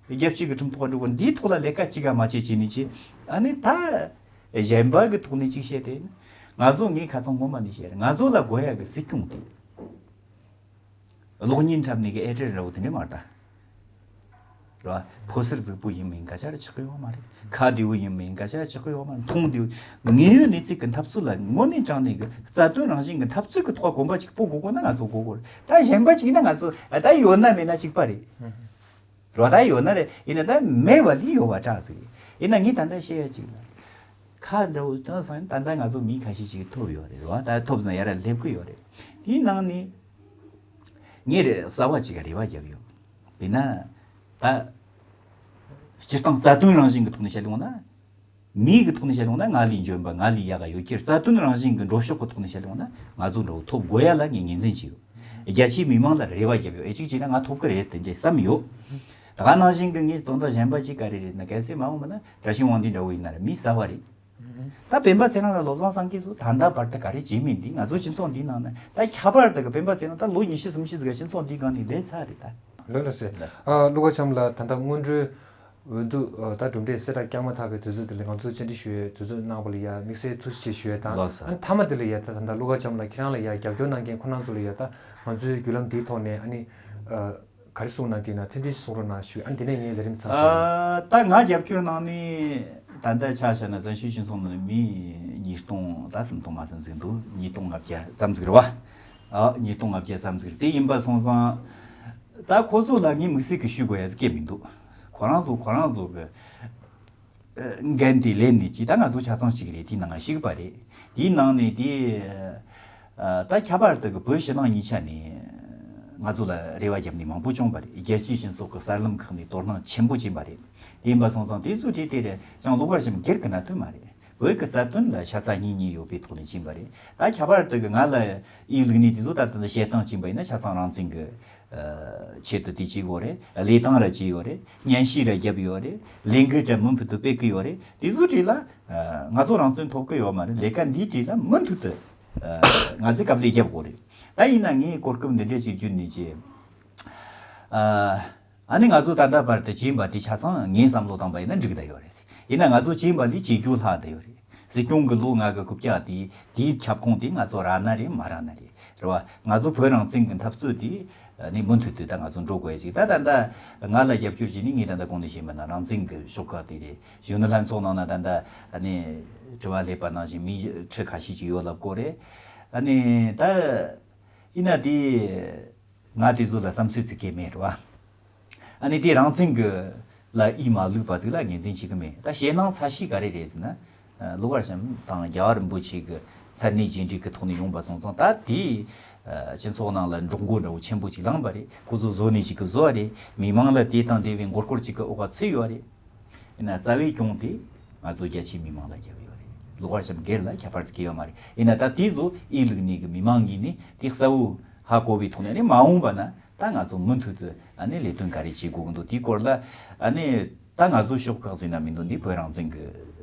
རྒྱལ་སྤྱི་གི་ཁྲིམས་ཐོག་འགྲོ་དགོས། འདིའི་ཐོག་ལ་ལས་ཀ་ཅི་ག་མ་བྱེད་བྱེད་ནས་ཅི་ཨ་ནི་ད་གཞན་པ་གི་ཐོག་ནས་ཅིག་བཤད་དེ་ང་ཚོ་ངའི་ཁ་ཚང་ངོ་མ་ནས་བཤད་རེད། ང་ཚོ་ལ་དགོས་ཡ་གི་སྲིད་སྐྱོང་དེ། གློག་བརྙན་འཁྲབ་ནས་གི་ཨེ་ཊར་འདྲ་བོ་དེ་འདྲས་མ་རེད་ད། རེད་བ། ཕོ་གསར་རྫིག་པོ་ཡིན་མིན་སྐད་ཆ་ར་ཆགས་ཀྱི་ཡོད་མ་རེད། ཁ་བདེ་བོ་ཡིན་མིན་སྐད་ཆ་ར་ཆགས་ཀྱི་ཡོད་མ་རེད། མཐོང་བདེ་བོ། དངོས་ཡོད་གནས་ཚུལ་གྱི་འཐབ་རྩོད་ལ་དངོས་གནས་དྲང་གནས་ཀྱི་རྩ་དོན་རང་བཞིན་གྱི་འཐབ་རྩོད་ཀྱི་ཐོག་གོམ་པ་གཅིག་སྤོ་དགོས་དགོས་ན་ང་ཚོ་དགོས་དགོས་རེད། ད་གཞན་པ་གཅིག་ན་ང་ཚོ་ད་ཡོད་ན་མེད་ན་གཅིག་པ་རེད། རེད་བ། ད་ཡོད་ན་རེད། ཡིན་ན་ད་མེད་པ་ལས་ཡོད་པ་དྲག་ཅིག་རེད། ཡིན་ན་ངས་ད་ལྟ་བཤད་ཡ་གཅིག་ལ། ཁ་འདྲ་བོ་དེང་སང་ད་ལྟ་ང་ཚོ་མི་ཁ་ཤས་ཤིག་ཐོབ་ཡོད་རེད། རེད་བ། ད་ཐོབ་ཙང་ཡར་ར་སླེབས་ཀྱི་ཡོད་རེད། དེའི་ནང་ནས། ངས་རེ་གསར་བ་ཅིག་རེ་བ་བརྒྱབ་ཡོད། དཔེར་ན། ད། སྤྱིར་བཏང་རྩ་དོན་རང་བཞིན་གྱི་ཐོག་ནས་བཤད་ཡོང་ན། མིའི་གི་ཐོག་ནས་བཤད་ཡོང་ན་ང་ལས་འཇོན་པ་ང་ལས་ཡག་ག་ཡོད་ཀྱི་རྩ་དོན་རང་བཞིན་གྱི་འགྲོ་ཕྱོགས་ཀྱི་ཐོག་ནས་བཤད་ཡོང་ན་ང་ཚོ་འདྲ་བོ་ཐོབ་དགོས་ཡ་ལ་ངས་ངོས་འཛིན་བྱས་ཡོད། རྒྱ་ཆེའི་མི་མང་ལ་རེ་བ་བརྒྱབ་ཡོད། ཨེ་ཅིག་བྱས་ན་ང་ཐོབ་ཀྱི་རེད་དེ་འདྲས་བསམ་ཡོད། ད་ག་ནང་བཞིན་གྱི་ངས་དོན་དག་གཞན་པ་ཅིག་ག་རེ་རེད་ན། གལ་སྲིད་མ་འོངས་པ་ན་བཀྲ་ཤིས་དབང་འདུས་འདྲ་བོ་ཡིན་ན་ར་མི་གསར་བ་རེད། ད་སྤེན་པ་ཚེ་རིང་ལ་བློ་བཟང་སེང་གེ་སོགས་ད་ལྟ་བར་དུ་ག་རེ་བྱས་མིན་འདི་ང་ཚོ་སྤྱི་ཚོགས་འདིའི་ནང་ན་ད་ཁྱད་པར་དུ་གི་སྤེན་པ་ཚེ་རིང་ད་ལོ་ཉི་ཤུ་སུམ་ཅུ་ཟིག་ག་སྤྱི་ཚོགས་འདིའི་སྒང་ནས་བསྡད་ཚར་རེད་ད། ལགས་ལགས་སེ། ཨ་ཀླུ་མཁར་བྱམས་ལགས། ད་ལྟ་སྔོན་འགྲོའི་འོས་བསྡུ་ཨ་ད་གྲུབ་འབྲས་གསལ་བསྒྲགས་བསྐྱངས་མ་ཐག་པའི་དུས་ཚོད་དེ་ལ་ང་ཚོ་བཅར་འདྲི་ཞུ་ཡའི་དུས་ཚོད་གནང་བ་ལ་ཡ་དམིགས་བསལ་ཐུགས་རྗེ་ཆེ་ཞུ་ཡས་དང་། ལགས་སོ། ཨ་ནི་མཐའ་མ་དེ་ལ་ཡ་ད་ད་ལྟ་ཀླུ་མཁར་བྱམས་ལགས་ཁྱེད་རང་ལ་ཡ་རྒྱབ་སྐྱོར་གནང་མཁན་ཁོ་རང་ཚོ་ལ་ཡ་ད་ང་ཚོའི་བརྒྱུད་ལམ་འདིའི་ཐོག་ནས་ཨ་ནི་ཨ། ག་རེ་གསུངས་གནང་གི་ཡོད་ན་ཐུགས་འདྲི་གསུང་རོགས་གནང་ཞུ། ཨ་ནི་དེ་ནས་ངས་ལས་རིམ་ཚང་ཞུ། ཨ། ད་ང་རྒྱབ་སྐྱོར་གནང་ནི་ད་ལྟ་ཆ་བཞག་ན་བཙན་བྱོལ་སྤྱི་ཚོགས་ནང་ནས་མི་ཉིས་སྟོང་ད་སུམ་སྟོང་མ་ཟིན་ཟིན་འདུག་ཉིས་སྟོང་ལྔ་བརྒྱ་ཙམ་ཟིག་རེད་བ། ཨ། ཉིས་སྟོང་ལྔ་བརྒྱ་ཙམ་ཟིག་རེད། དེ་ཡིན་པ་སོང་ཙང་ད་ཁོ་ཚོ་ལ་ངས་དམིགས་བསལ་གྱི་ཞུ་དགོས་ཡ་ཟིག་གང་ཡང་མི་འདུག་ཁོ་རང་ཚོ་ཁོ་རང་ཚོ་གི་འགན་དེ་ལེན་ནས་ཅི་ད་ང་ཚོ་ཆ་ཚང་གཅིག་རེད། དེའི་ནང་ང་ཞུགས་པ་རེད། དེའི་ནང་ནས་དེ་ཨ་ད་ཁྱད་པར་དུ་གི་བོད་ཕྱི་ནང་གཉིས་ཆ་ནས་ང་ཚོ་ལ་རེ་བ་བརྒྱབ་ནས་མང་པོ་བྱུང་བ་རེད། རྒྱལ་སྤྱིའི་སྤྱི་ཚོགས་ཀྱི་གསར་ལམ་ཁག་ནས་དོ་སྣང་ཆེན་པོ་བྱས་པ་རེད། དེ་ཡིན་པ་སོང་ཙང་དེ་ཚོ་བྲིས་དེ་རེད་ཅང་ཀླུ་མཁར་བྱམས་སྒེར་གྱི་གནད་དོན་མ་རེད། བོད་ཀྱི་རྩ་དོན་ལ་ཤ་ཚ་གཉིས་གཉིས་ཡོད་པའི་ཐོག་ནས་ཕྱིན་པ་རེད། ད་ཁྱད་པར་དུ་གི་ང་ལ་ཨི་ལུག་ནས་དེ་ཚོ་ད་ལྟ་བཤད་སྟངས་ཕྱིན་པ་ཡིན་ན་ཆ་ཚང་རང་བཙན་གྱི་ཆེད་དུ་དེ་བྱེད་ཡོད་རེད། ལས་སྟངས་ར་བྱེད་ཡོད་རེད། སྙན་ཞུ་ར་བརྒྱབ་ཡོད་རེད། ལས་འགུལ་ར་མུ་མཐུད་དུ་སྤེལ་གི་ཡོད་རེད། དེ་ཚོ་གྲས་ལ་ང་ཚོ་རང་བཙན་ཐོབ་གི་ཡོད་མ་རེད། ལས་ཀ་འདིའི་གྲས་ལ་མུ་མཐུད་དུ་ང་ཚོས་དཀའ་ལས་རྒྱབ་དགོས་རེད། ད་ཡིན་ན་ངས་གོ་སྐབས་འདི་འདྲ་ཞིག་བརྒྱུད་ནས་ཀྱི། ཨ་ནི་ང་ཚོ་ད་ལྟ་བར་དུ་བྱིན་པ་དེ་ཆ་ཚང་ངས་བསམ་བློ་བཏང་པ་ཡིན་ན་འགྲིག་བསྡད་ཡོད་རེད་ཟེར། ཡིན་ན་ང་ཚོ་བྱིན་པ་ལས་བྱེད་རྒྱུ་ལྷག་བསྡད་ཡོད་རེད། སྲིད་སྐྱོང་གི་ལོ་ལྔ་གི་རྐུབ་བཀྱག་དེ་དེའི་ཁྱབ་ཁོངས་དེ་ང་ཚོ་རག་ན་རེད་མ་རག་ན་རེད། རེད་བ། ང་ཚོ་བོད་རང་བཙན་གྱི་འཐབ་རྩོད་དེ་ནི་མུ་མཐུད་དུ་ད་ང་ཚོ་འགྲོ་དགོས་ཡ་ཅིག་ད་ད་ལྟ་ང་ལ་རྒྱབ་སྐྱོར་བྱས་ནས་ངས་ད་ལྟ་གོང་ནས་བཤད་པ་ན་རང་བཙན་གྱི་ཤོག་ཁག་དེ་རེད། གཞོན་ནུ་ལྷན་ཚོགས་ནང་ན་ད་ལྟ་ནི་དྲི་བ་སླེབས་པ་ནང་བཞིན་མི་ཁྲི་ཁ་ཤས་ཅིག་ཡོད་ལབ་གོ་རེད། ཨ་ནི་ད་ཡིན་ན་དེ་ང་དེ་ཚོ་ལ་བསམ་ཚུལ་ཚིག་གི་མེད་རེད་བ། ཨ་ནི་དེ་རང་བཙན་གྱི་ལ་ཡིད་མ་བླུགས་པ་ཅིག་ལ་ངོས་འཛིན་བྱེད་ཀྱི་མེད། ད་ཞེད་སྣང་ཚ་ཤོས་ག་རེ་རེད་ཟེར་ན། ལོ་གར་ཤམ་དང་རྒྱལ་བ་རིན་པོ་ཆེ་གི་མཚན་གནས་རྗེས་འབྲེལ་གྱི་ཐོག་ནས་ཡོང་པ་སོང་ཙང་ད་དེ་སྤྱི་ཚོགས་ནང་ལ་འགྲོ་མགོ་འདྲ་བོ་ཆེན་པོ་ཅིག་ལངས་པ་རེད། ཁོ་ཚོ་བཟོ་ནས་ཅིག་གི་བཟོ་བ་རེད། མི་མང་ལ་དེ་དང་དེ་བའི་མགོ་སྐོར་ཅིག་གི་འོག་ག་ཚུད་ཡོད་རེད། ཡིན་ན་རྩ་བའི་གྱོང་དེ་ང་ཚོ་རྒྱ་ཆེའི་མི་མང་ལ་བརྒྱབ་ཡོད་རེད། ལོ་གར་ཤམ་སྒེར་ལ་ཁྱད་པར་ཅིག་ཡོད་མ་རེད། ཡིན་ན་ད་དེ་ཚོ་ཨི་ལུག་ནས་གི་མི་མང་གིས་ནི་དེ་གསལ་བོ་ཧ་གོ་བའི་ཐོག་ནས་ནི་མ་འོངས་པ་ན་ད་ང་ཚོ་མུ་མཐུད་དུ་ཨ་ནི་ལས་དོན་ག་རེ་བྱེད་དགོས་ཀྱི་འདུག་དེའི་སྐོར་ལ་ཨ་ནི་ད་ང་ཚོ་ཤོག་ཁག་ཟེར་ན་མི་འདུག་འདི་བོད་རང་བཙན་གྱི་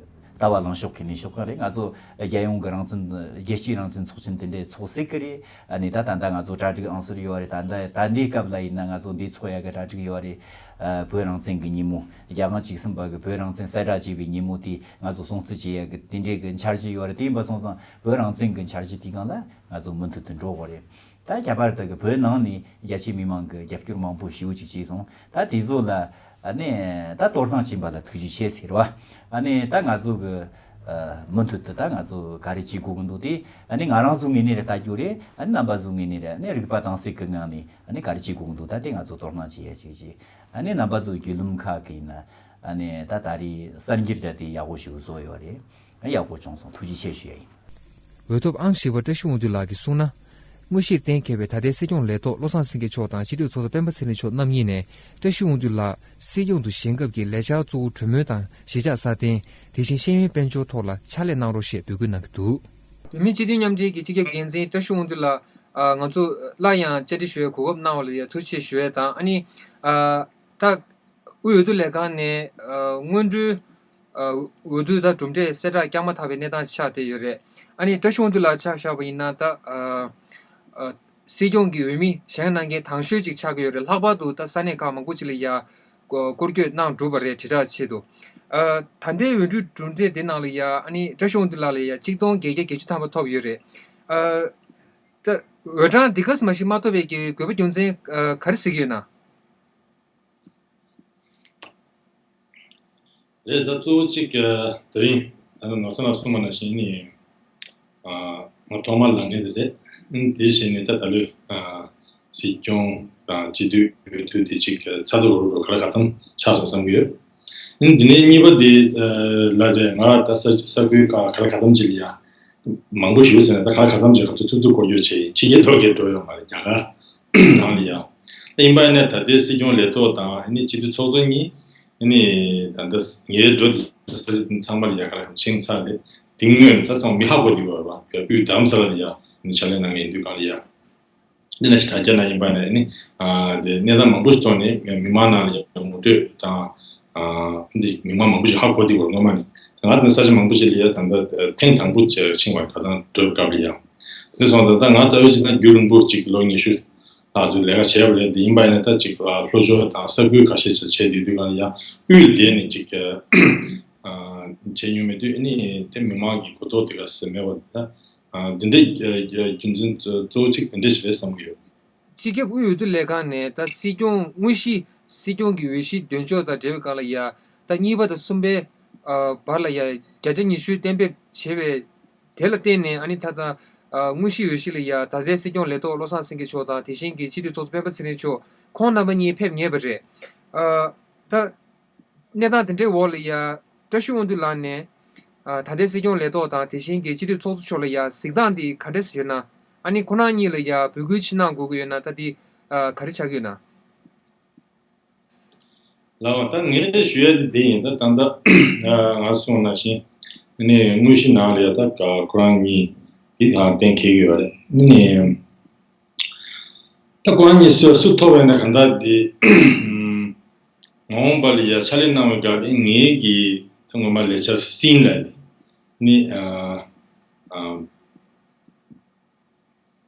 ལྟ་བ་ལངས་ཕྱོགས་ཁས་ལེན་ཤོག་ཁག་རེད། ང་ཚོ་རྒྱལ་ཡོངས་ཀྱི་རང་བཙན་རྒྱལ་སྤྱིའི་རང་བཙན་ཚོགས་ཆེན་དེ་འདྲའི་ཚོགས་སྲིད་ཀྱི་རེད། ཨ་ནི་ད་ད་ལྟ་ང་ཚོ་གྲ་སྒྲིག་ཨང་གསར་ཡོད་རེད། ད་ལྟ་ད་ལྟའི་སྐབས་ལ་ཡིན་ན་ང་ཚོ་འདི་ཚོགས་ཡག་གི་གྲ་སྒྲིག་ཡོད་རེད། ཨ་བོད་རང་བཙན་གྱི་ཉིན་མོ་རྒྱལ་དབང་བཅུ་གསུམ་པ་གི་བོད་རང་བཙན་གསལ་བསྒྲགས་བྱས་པའི་ཉིན་མོ་དེ་ང་ཚོ་སྲུང་བརྩི་བྱེད་ཡག་གི་དེ་འདྲའི་གི་འཆར་གཞི་ཡོད་རེད། དེ་ཡིན་པ་སོང་ཙང་བོད་རང་བཙན་གྱི་འཆར་གཞི་དེའི་སྒང་ལ་ང་ཚོ་མུ་མཐུད་དུ་འགྲོ་དགོས་རེད། ད་ཁྱད་པར་དུ་གི་བོད་ནང་ནས་རྒྱ་ཆེའི་མི་མང་གི་རྒྱབ་སྐྱོར་མང་པོ་ཞེ་པོ་ཅིག་བྱས་སོང་། ད་དེ་ཚོ་ལ་ཨ་ནི་ད་དོ་སྣང་བྱིན་པ་ལ་ཐུགས་རྗེ་ཆེ་ཟེར་བ། ཨ་ནི་ད་ང་ཚོ་གི་ཨ་མུ་མཐུད་དུ་ད་ང་ཚོ་ག་རེ་བྱེད་དགོས་ཀྱི་འདུག་དེ་ཨ་ནི་ང་རང་ཚོ་ངོས་ནས་རེ་ལྟ་རྒྱུ་རེད། ཨ་ནི་རྣམ་པ་ཚོ་ངོས་ནས་རེ་ཨ་ནི་རིག་པ་དྭངས་གསལ་གྱི་ངང་ནས་ཨ་ནི་ག་རེ་བྱེད་དགོས་ཀྱི་འདུག་ད་དེ་ང་ཚོ་དོ་སྣང་བྱེད་ཡ་ཅིག་ཅིག་ཨ་ནི་རྣམ་པ་ཚོ་བརྒྱུད་ལམ་ཁག་གི་ཡིན་ན་ཨ་ནི་ད་ད་རེས་གསར་འགྱུར་རྒྱ་དེ་ཡག་པོ་ཞིག་བཟོ་ཡོད་རེད། ཡག་པོ་བྱུང་སོང་། ཐུགས་རྗེ་ཆེ་ཞུ་ཡ་ཡིན། འོས་ཐོབ་ཨང་བཞི་པ་བཀྲ་ཤིས་དབང་འདུས་ལགས་ཀྱིས་གསུངས་ན། དངོས་གཞིར་གཏན་འཁེལ་བའི་ད་ལྟའི་སྲིད་སྐྱོང་ལས་ཐོག་བློ་བཟང་སེང་གེ་མཆོག་དང་སྤྱི་འཐུས་ཚོགས་གཙོ་སྤེན་པ་ཚེ་རིང་མཆོག་རྣམ་གཉིས་ནས་བཀྲ་ཤིས་དབང་འདུས་ལགས་སྲིད་སྐྱོང་དུ་བཞེངས་སྐབས་ཀྱི་ལས་འཆར་གཙོ་བོ་གྲོས་མོལ་དང་གཞིས་ཆགས་སྲ་བརྟན། དེ་བཞིན་ཤེས་ཡོན་དཔལ་འབྱོར་ཐོག་ལ་ཕྱག་ལས་གནང་རོགས་ཞེས་འབོད་སྐུལ་གནང་གི་འདུག་བོད་མིའི་སྤྱི་འཐུས་མཉམ་འབྲེལ་གྱི་སྤྱི་ཁྱབ་འགན་འཛིན་བཀྲ་ཤིས་དབང་འདུས་ལགས། ཨ་ང་ཚོ་སླར་ཡང་བཅར་འདྲི་ཞུ་བའི་གོ་སྐབས་གནང་བ་ལ་ཡང་ཐུགས་རྗེ་ཆེ་ཞུ་ཡས་དང་ཨ་ནི། ཨ་ད། དབུས་འོས་བསྡུ་ལས་ཁང་ནས་ཨ་སྔོན་འགྲོའི་ཨ་འོས་བསྡུ་དང་གྲུབ་འབྲས་གསལ་བསྒྲགས་བསྐྱངས་མ་ཐག་པའི་གནས་སྟངས་ཆགས་བསྡད་ཡོད་རེད། ཨ་ནི་བཀྲ་ཤིས་དབང་འདུས་ལགས་ཆ་བཞག་པ་ཡིན་ན་ད་ཨ་ཨ་སྲིད་སྐྱོང་གི་འོས་མི་བཞེངས་གནང་མཁན་དང་ཤོས་ཅིག་ཆགས་ཀྱི་ཡོད་རེད། ལྷག་པར་དུ་ད་ས་གནས་ཁག་མང་པོ་ཅིག་ལ་ཡ་སྐོར་སྐྱོད་གནང་གྲུབ་པ་རེད། དྲིལ་བསྒྲགས་ཆེད་དུ་ཨ་ད་ལྟའི་འོས་བསྡུ་གྲུབ་འབྲས་འདི་ནང་ལ་ཡ་ཨ་ནི་བཀྲ་ཤིས་དབང་འདུས་ལགས་ལ་ཡ་གཅིག་སྟོང་བརྒྱད་བརྒྱ་བརྒྱད་ཅུ་ཐམ་པ་ཐོབ་ཡོད་རེད། ཨ་ད་འོས་གྲངས་འདི་ག་ཙམ་ཞིག་མ་ཐོབ་པའི་གི་དགོས་པ་རྒྱུ་མཚན་ཨ་ག་རེ་གཟིགས་ཀྱི་ཡོད་ན། རེད། ད་གཙོ་བོ་གཅིག་གི་དེ་རིང་ད་ནང་ནོར་བཟང་ལགས་གསུངས་པ་ནང་བཞིན་ནི་ང་ཐོག་མར་ལངས་མཁན་དེ་རེད། དེ་བཞིན་ནི་ད་ད་ལོའི་སྲིད་སྐྱོང་དང་སྤྱི་འཐུས་འོས་བསྡུ་དེ་གཅིག་ཚ་ཚ་རུ་རུ་ག་ལ་ག་ཙམ་ཆགས་སོང་བསམ་གྱི་ཡོད། འདི་ནས་གཉིས་པ་དེ་ལ་རེད། ང་ད་ས་ས་ཁུལ་ག་ག་ལ་ག་ཙམ་ཅིག་ལ་ཡ་མང་པོ་ཞིག་ཟེར་ན་ད་ག་ལ་ག་ཙམ་ཅིག་ང་ཚོ་ཐུབ་ཐུབ་སྐོར་སྐྱོད་བྱས་ཡིན། ཕྱི་རྒྱལ་ལོགས་ཀྱི་འགྲོ་ཡོད་མ་རེད། རྒྱ་གར་ནང་ལ་ཡ། ཡིན་པ་ཡིན་ན་ད་ལྟའི་སྲིད་སྐྱོང་ལས་ཐོག་དང་ཨ་ནི་སྤྱི་འཐུས་ཚོགས་གཙོ་གཉིས་ཨ་ནི་ད་ལྟ་ངའི་འགྲོ་དེ་ས་ཆ་ཚང་མ་ལ་ཡ་ག་ལ་ཤིང་ཚ་རེད། དེ་སྔོན་ལ་ས་ཚང་མ་མི་ཧ་གོ་དེ་བར་བ་དབུས་རྡ་རམ་ས་ལ་ལ་ཡ་ཨ་ནི་ཕྱག་ལས་གནང་མཁན་ཡིན་དུས་གང་ལ་ཡ། འདི་ནས་དྲ་རྒྱ་ནང་ཡིན་པ་ནས་ནི་ཨ་དེ་གནས་སྟངས་མང་པོ་ཞིག་ཐོག་ནས་མི་མང་ནང་ལ་ཡང་ངོ་སྤྲོད་དང་ཨ་འདི་མི་མང་མང་པོ་ཞིག་ཧ་གོ་བསྡད་ཡོད་རེད། ངོ་མ་ནི་ང་དེ་ས་ཆ་མང་པོ་ཞིག་ལ་ཡ་ད་ལྟ་ཐེངས་དང་པོ་ཕྱིན་པ་ད་ཐེངས་འགྲོ་སྐབས་ལ་ཡ། དེ་སོང་ཙང་ད་ང་རྩ་བའི་ཆ་ནས་རྒྱུན་རིང་པོ་ཅིག་ལོ་ཉི་ཤུ་ལྷག་ཙམ་ལས་ཀ་བྱས་པ་རེད། དེ་ཡིན་པ་ཡིན་ན་ད་ཅིག་ལྷོ་ཕྱོགས་དང་ས་ཁུལ་ཁ་ཤས་ཅིག་བྱས་བསྡད་དུས་གང་ལ་ཡ་དབུས་ལ་བསྡད་ནས་ཅིག་ཨ་བྱས་མྱོང་མེད་དུས་ཨ་ནི་དེ་མི་མང་གི་གོ་རྟོགས་དེ་ག་ཟེར་མེད་པ་ད། ཨ་འདི་འདྲའི་རྒྱུ་མཚན་གཙོ་བོ་གཅིག་དེ་འདྲ་ཞིག་རེད་བསམ་གྱི་ཡོད། སྤྱི་ཁྱབ་དབུས་འོས་བསྡུ་ལས་ཁང་ནས་ད་སྲིད་སྐྱོང་དངོས་གཞི་སྲིད་སྐྱོང་གི་འོས་གཞི་འདོན་ཕྱོགས་དང་འབྲེལ་བའི་སྒང་ལ་ཡ་ད་གཉིས་པ་དང་གསུམ་པའི་བར་ལ་ཡ་བརྒྱ་ཆ་ཉི་ཤུ་གཏན་འབེབས་བྱས་པའི་དེ་ལ་བརྟེན་ནས་ཨ་ནི་ད་ལྟ་དངོས་གཞི་འོས་གཞི་ལ་ཡ་ད་ལྟའི་སྲིད་སྐྱོང་ལས་ཐོག་བློ་བཟང་སེང་གེ་མཆོག་དང་དེ་བཞིན་གྱི་སྤྱི་འཐུས་ཚོགས་གཙོ་སྤེན་པ་ཚེ་རིང་མཆོག་ཁོང་རྣམ་པ་གཉིས་ཕེབས་ངེས་པ་རེད། ད། གནས་སྟངས་དེ་འདྲའི་འོག་ལ་ཡ་བཀྲ་ཤིས་དབང་འདུས་ལགས་ནས་ཨ་ད་ལྟའི་སྲིད་སྐྱོང་ལས་ཐོག་དང་དེ་བཞིན་གྱི་སྤྱི་འཐུས་ཚོགས་གཙོ་མཆོག་ལ་ཡ་གཟིགས་སྟངས་འདི་ག་འདྲས་ཡོད་ན། ཨ་ནི་ཁོ་རང་གཉིས་ལ་ཡ་འབོད་སྐུལ་ཅིག་གནང་དགོས་ཀྱི་ཡོད་ན་ད་འདི་ཨ་ག་རེ་ཆགས་ཀྱི་ཡོད་ན། ལགས་ད་ངས་ཞུ་ཡ་དེ་འདི་ཡིན། ད་ད་ལྟ་ང་གསུངས་ནང་བཞིན་ཨ་ནི་དངོས་གཞི་ནང་ལ་ཡ་ད་ཁོ་རང་གཉིས་འདི་ལ་གཏན་འཁེལ་གྱི་ཡོད་རེད། ཨ་ནི། ད་ཁོ་རང་གཉིས་སུ་སུ་ཐོབ་ཡོད་ན་གང་ལྟར་འདི་མ་འོངས་པ་ལ་ཡ་ཕྱག་ལས་གནང་བའི་སྐབས་ངེད་ཀྱི་ད་ངོ་མ་ལས་འཆར་སྲིད་ལ་ནི་ཨ་ཨ་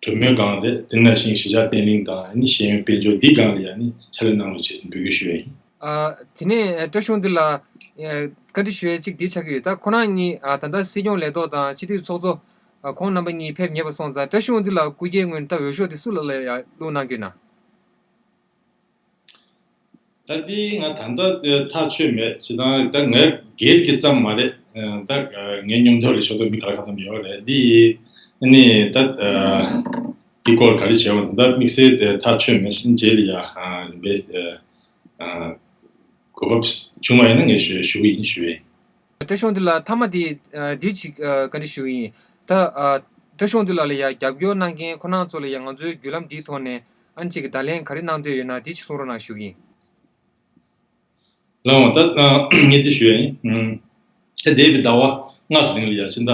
གྲ་ གྲོས་མོལ་སྒང་རེད། དེ་ནང་བཞིན་གཞིས་ཆགས་བརྟན་ལྷིང་དང་ཨ་ནི་ཤེས་ཡོན་དཔལ་འབྱོར་འདི་སྒང་ལ་ཡང་ནི་ཕྱག་ལས་གནང་རོགས་བྱེད་ཟེར་འབོད་སྐུལ་ཞུ་ཡ་ཡིན། ཨ། དེ་ནས་བཀྲ་ཤིས་དབང་འདུས་ལགས། ཨ། བཀའ་འདྲི་ཞུ་ཡ་གཅིག་འདི་ཆགས་ཀྱི་ཡོད། ད་ཁོང་རྣམ་གཉིས། ཨ། ད་ལྟ་སྲིད་སྐྱོང་ལས་ཐོག་དང་སྤྱི་འཐུས་ཚོགས་གཙོ། ཨ། ཁོང་རྣམ་པ་གཉིས་ཕེབས་ཉེ་བ་སོང་ཙང་། བཀྲ་ཤིས་དབང་འདུས་ལགས་སྐུ་སྒེར་ངོས་ནས་ད་འོས་ཤོག་དེ་སུ་ལ་ལ་ཡ་བླུགས་གནང་གི་ཡོད་ན། ད་འདི་ང་ད་ལྟ་ཐག་ཆོད་མེད། སྤྱིར་བཏང་ད་ངའི་སྒེར་གྱི་ཙམ་མ་རེད། ད་ངའི་མཉམ་དུ་ལས་ཤོག་ཐོག་མི་ག་ལ་གང་འཚམ་ཡོད་རེད། འདི་ནི་ད་འདི་སྐོར་ག་རེ་བྱས་པ་ད་ལྟ་དམིགས་བསལ་དེ་ཐག་ཆོད་མེད། རྗེས་ལ་ཡ་རིམ་པས་གོ་སྐབས་བྱུང་བ་ཡིན་ན་ངས་ཞུ་ཞུ་གི་ཡིན་ཞུ་བས། བཀྲ་ཤིས་དབང་འདུས་ལགས། མཐའ་མ་དེ་འདི་གཅིག་བཀའ་འདྲི་ཞུ་གི་ཡིན། ད་བཀྲ་ཤིས་དབང་འདུས་ལགས་ལ་ཡ་རྒྱབ་སྐྱོར་གནང་མཁན་ཁོ་རང་ཚོ་ལ་ཡ་ང་ཚོའི་བརྒྱུད་ལམ་འདིའི་ཐོག་ནས་ཨ་ནི་གཅིག་གི་བརྡ་ལན་ག་རེ་གནང་འདོད་ཡོད་ན་དེ་གཅིག་གསུང་རོགས་གནང་ཞུ་གི་ཡིན། ལགས་འོང་། ད་ངས་འདི་ཞུ་ཡ་ཡིན། ད་འདས་པའི་ཟླ་བ་ལྔ་ཙམ་རིང་ལ་ཡ་ཕྱི་ཟླ་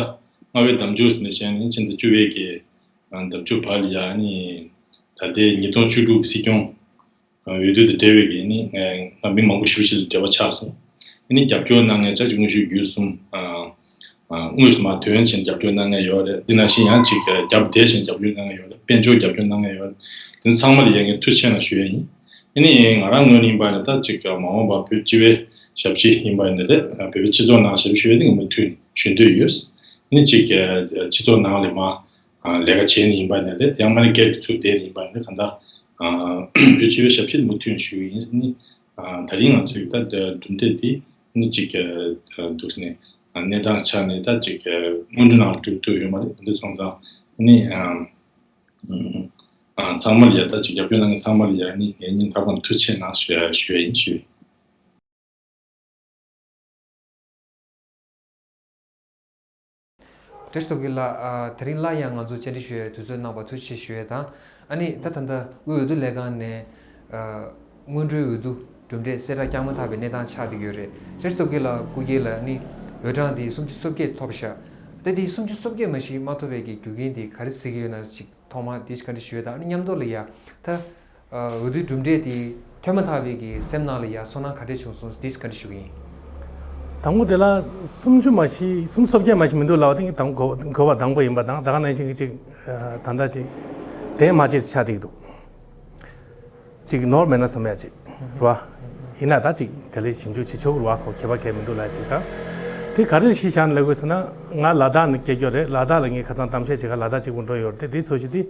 ལྔ་པའི་ཟླ་མཇུག་ནས་བྱས་ནས་ཕྱི་ཟླ་བཅུ་པའི་གི་ཟླ་མཇུག་བར་ལ་ཡ་ནི་ད་ལྟའི་ཉིས་སྟོང་བཅུ་དྲུག་སྲིད་སྐྱོང་འོས་བསྡུ་དང་འབྲེལ་བའི་གི་ནི་ང་མི་མང་པོ་ཞེ་པོ་ཅིག་ལ་འབྲེལ་བ་ཆགས་སོང་། ཨ་ནི་རྒྱབ་སྐྱོར་གནང་མཁན་ཅིག་དངོས་ཤུགས་བརྒྱུད་གསུམ། དངོས་སུ་མར་ཐོན་ཕྱིན་རྒྱབ་སྐྱོར་གནང་མཁན་ཡོད་རེད། འདི་ནང་བཞིན་ཡང་ཅིག་རྒྱབ་བསྡད་ཕྱིན་རྒྱབ་སྐྱོར་གནང་མཁན་ཡོད་རེད། དཔལ་འབྱོར་རྒྱབ་སྐྱོར་གནང་མཁན་ཡོད་རེད། དེ་ཚང་མ་ལ་ཡ་ངས་ཐུགས་རྗེ་ཆེ་གནང་ཞུ་ཡ་ཡིན། ཨ་ནི་ང་རང་ངོས་ནས་ཡིན་པ་ཡིན་ན་ད་ཅིག་མ་འོངས་པར་བོད་སྤྱི་པའི་ཞབས་ཕྱི་ཡིན་པ་ཡིན་ན་རེད། བོད་པའི་སྤྱི་ཚོགས་ནང་ཞབས་ཞུ་ཡ་དེ་ངས་མུ་མཐུད་ཞུ་འདོད་ཡོད། ཨ་ནི་ཅིག་སྤྱི་ཚོགས་ནང་ལ་མར་ལས་ཀ་བྱས་ནས་ཡིན་པ་ཡིན་ན་རེད། ཡང་མིན་ན་སྒེར་གྱི་ཚུར་བསྡད་ནས་ཡིན་པ་ཡིན་ན་གང་ལྟར་བོད་སྤྱི་པའི་ཞབས་ཕྱི་མུ་མཐུད་ཞུ་ཡི་ཡིན། ཨ་ནི་ད་རིང་ང་ཚོའི་ད་གྲུབ་འབྲས་དེ་ཨ་ནི་ཅིག་འདུག་ནས་གནས་སྟངས་ཆ་ནས་ད་ཅིག་སྔོན་འགྲོ་ནང་ལ་འགྲོ་ཐུབ་ཡོད་མ་རེད། འདི་སོང་ཙང་ཨ་ནི་ཚང་མ་ལ་ཡ་ད་ཅིག་རྒྱབ་སྐྱོར་གནང་མཁན་ཚང་མ་ལ་ཡ་ཨ་ནི་ངས་སྙིང་ཐག་པ་ནས་ཐུགས་རྗེ་ཆེ་གནང་ཞུ་ཡ་ཞུ་ཡ་ཡིན་ཞུ། བཀྲ་ཤིས་རྡོ་རྗེ་ལགས། ཨ། དེ་རིང་སླར་ཡང་ང་ཚོ་བཅར་འདྲི་ཞུ་ཡའི་དུས་ཚོད་གནང་བར་ཐུགས་རྗེ་ཆེ་ཞུ་ཡས་དང་། ཨ་ནི་ད་ད་ལྟ་དབུས་འོས་བསྡུ་ལས་ཁང་ནས་ཨ་སྔོན་འགྲོའི་འོས་བསྡུ་གྲུབ་འབྲས་གསལ་བསྒྲགས་བསྐྱངས་མ་ཐག་པའི་གནས་སྟངས་ཆགས་བསྡད་ཀྱི་ཡོད་རེད། བཀྲ་ཤིས་རྡོ་རྗེ་ལགས་སྐུ་སྒེར་ལ་ཨ་ནི་འོས་གྲངས་དེ་སུམ་ཅུ་སོ་བརྒྱད་ཐོབ་ཤག་ད་དེ་སུམ་ཅུ་སོ་བརྒྱད་མ་གཞི་མ་ཐོབ་པའི་གི་རྒྱུ་རྐྱེན་དེ་ག་རེ་གཟིགས་ཀྱི་ཡོད་ན་ཅིག་ཐོག་མར་དེ་བཀའ་འདྲི་ཞུ་ཡས་དང་། ཨ་ནི་མཉམ་དུ་ལ་ཡ་ད་ཨ་འོས་བསྡུའི་གྲུབ་འབྲས་དེ་ཐོན་མ་ཐག་པའི་གི་སེམས་ནང་ལ་ཡ་ཚོར་སྣང་ག་འདྲས་བྱུང་སོང་། དེ་བཀའ་འདྲི་ཞུ་གི་ཡིན། དང་པོ་དེ་ལ་སུམ་ཅུ་མ་གཞི་སུམ་ཅུ་སོ་བརྒྱད་མ་གཞི་མི་འདུག་ལབ་པ་དེ་ངས་དང་གོ་གོ་བ་དང་པོ་ཡིན་པ་དང་། ད་ག་ནང་བཞིན་གྱི་ཅིག་ཨ་ད་ལྟ་ཅིག་དེ་མ་བྱེད་ཆ་དེ་འདུག་ཅིག་ནོར་མེད་ན་བསམ་ཡ་ཅིག་རེད་བ། ཡིན་ན་ད་ཅིག་ག་ལེ་ཞིབ་འཇུག་བྱེད་ཆོག་རེད་བ། ཁོ་ཁྱད་པར་གང་མི་འདུག་ལབ་ཅིག་དང་། དེ་ག་རེ་ཞིག་བཞག་ན་ལབ་དགོས་ཟེར་ན། ང་ལ་དྭགས་ནས་སྐྱེས་རྒྱུ་རེད། ལ་དྭགས་ལ་ངས་ཁ་སང་གཏམ་བཤད་བྱེད་ག་ལ་དྭགས་གཅིག་པུ་འགྲོ་ཡོད་རེད། དེ་དེའི་ཚོ་ཞིག་དེ།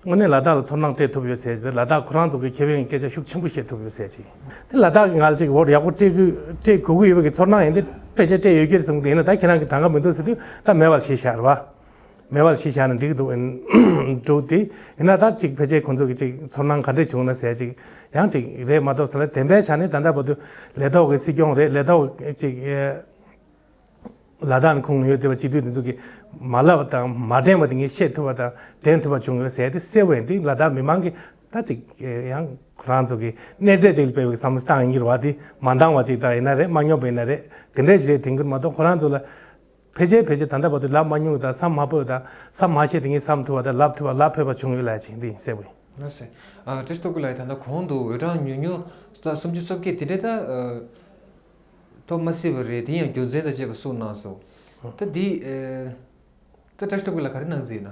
དངོས་གནས་ལ་དྭགས་ལ་ཚོར་སྣང་སྤྲད་ཐུབ་ཡོད་ཟེར་ཅིག་ལ་དྭགས་ཁོ་རང་ཚོ་གི་ཁེ་ཕན་གྱི་སྐད་ཆ་ཤུགས་ཆེན་པོ་བཤད་ཐུབ་ཡོད་ཟེར་ཅིག་དེ་ལ་དྭགས་ཀྱི་ང་ལ་ཅིག་བོ་ཊི་ཡག་པོ་སྤྲད་དགོས་སྤྲད་དགོས་ཀྱི་ཡོད་པའི་གི་ཚོར་སྣང་ཡིན། དེ་ཕལ་ཆེར་སྤྲད་ཡོད་ཀྱི་རེད་བསམ་གི་འདུག་ཡིན་ན་ད་ཁྱེད་རང་གི་གྲངས་ཀ་མི་འདུག་ཟེར་དུས་ད་མེད་པ་ལ་བྱས་བཞག་རེད་བ། མེད་པ་ལ་བྱས་བཞག་ན་འགྲིག་གི་འདུག་འདུག་དེ་ཡིན་ན་ད་ཅིག་ཕལ་ཆེར་ཁོང་ཚོ་གི་ཅིག་ཚོར་སྣང་ག་འདྲས་བྱུང་ན་ཟེར་ཅིག་ཡང་ཅིག་རེད་མ་གཏོགས་ཟེར་ལ། བདེན་པའི་ཆ་ནས་ད་ལྟ་བར་དུ་ལས་ཐོག་གི་སྲིད་སྐྱོང་རེད། ལས་ཐོག་ཅིག་ལ་དྭགས་ནས་ཁུངས་ཡོད་བསྡད་པ་སྤྱི་འཐུས་དེ་ཚོ་གིས་མ་ལབ་པ་དང་མ་དྲན་པ་དེ་ངས་བཤད་ཐུབ་པ་དང་དྲན་ཐུབ་པ་བྱུང་ཡོད་ཟེར་དེ་གསལ་པོ་ཡིན། དེ་ལ་དྭགས་མི་མང་གིས་ད་ཅིག་ཡང་ཁོ་རང་ཚོ་གི་གནས་ཚད་ཅིག་ལ་དཔག་པའི་བསམ་བློ་བཏང་ཡིན་གྱི་རེད་བ། དེ་མ་འདང་བ་ཅིག་དང་ཡིན་ན་རེད། མ་སྙོམས་པ་ཡིན་ན་རེད། དེ་འདྲས་ཅིག་རེད་དྲན་གྱི་རེད་མ་གཏོགས། ཁོ་རང་ཚོ་ལ་ཕལ་ཆེར་ཕལ་ཆེར་ད་ལྟ་བར་དུ་ལབ་མ་མྱོང་དང་བསམ་མ་ཕོད་དང་། བསམ་མ་ཤེས་དེ་ངས་བསམ་ཐུབ་པ་དང་ལབ་ཐུབ་པ་ལབ་ཕོད་པ་བྱུང་ཡོད་ལབ་ཅིག་འདི་ཡིན་གསལ་པོ་ཡིན། ལགས་སོ། ཨ། བཀྲ་ཤིས་རྡོ་རྗེ་ལགས་ད་ལྟ་གོང་དུ་འོས་གྲངས་ཉུང་ཉུང་ད་སུམ་ཅུ་སོ་བརྒྱད་དེ་འདྲས་ད་ཨ། ཐོབ་མ་སྲིད་པ་རེད། དེ་ཡང་རྒྱུ་མཚན་དང་བཅས་པ་གསུངས་གནང་སོང་། ད་འདི་ཨེ། ད་བཀྲ་ཤིས་རྡོ་རྗེ་ལགས་ག་རེ་གནང་རྩིས་ཡིན་ན།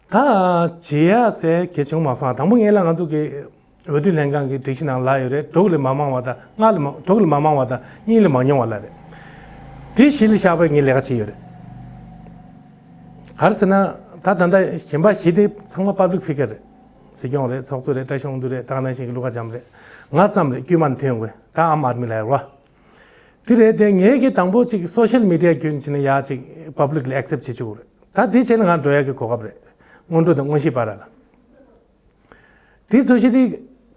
ད་བྱེད་ཡ་ཟེར་གལ་བྱུང་མ་སོང་། དང་པོ་ངས་ལ་ང་ཚོ་གི་འོས་བསྡུ་ལྷན་ཁང་གི་སྒྲིག་གཞི་ནང་ལབ་ཡོད་རེད། དྲུག་ལས་མ་མང་བ་དང་ལྔ་ལས་མ་དྲུག་ལས་མ་མང་བ་དང་གཉིས་ལས་མ་ཉུང་བ་ལབ་རེད། དེ་གཞི་ལ་བཞག་པའི་ངས་ལས་ཀ་བྱས་ཡོད་རེད། ག་རེ་ཟེར་ན་ད་ད་ལྟ་གཞན་པ་བཞི་དེ་ཚང་མ་པབ་ལིག་ཕི་གར་རེད། སྲིད་སྐྱོང་རེད། ཚོགས་གཙོ་རེད། བཀྲ་ཤིས་དབང་འདུས་རེད། ད་ག་ནང་བཞིན་གྱི་ཀླུ་མཁར་བྱམས་རེད། ང་ཙམ་རེད་དཀྱུས་མ་ནས་ཐོན་དགོས། ད་ཨམ་ཨད་མི་ལབ་ཡོད་རེད་བ། དེ་རེད་དེ། ངས་ཀྱི་དང་པོ་ཅིག་སོ་ཤལ་མི་ཌི་ཡ་བརྒྱུད་ནས་ཡ་ཅིག་པབ་ལིག་ལ་ཨེག་སེབ་བྱེད་བཅུག་རེད། ད་དེ་བྱས་ན་ང་འགྲོ་ཡ་གི་གོ་སྐབས་རེད། སྔོན་འགྲོ་དང་དངོས་གཞིའི་བར་ལ། དེ་ཚོ་ཞིག་དེ་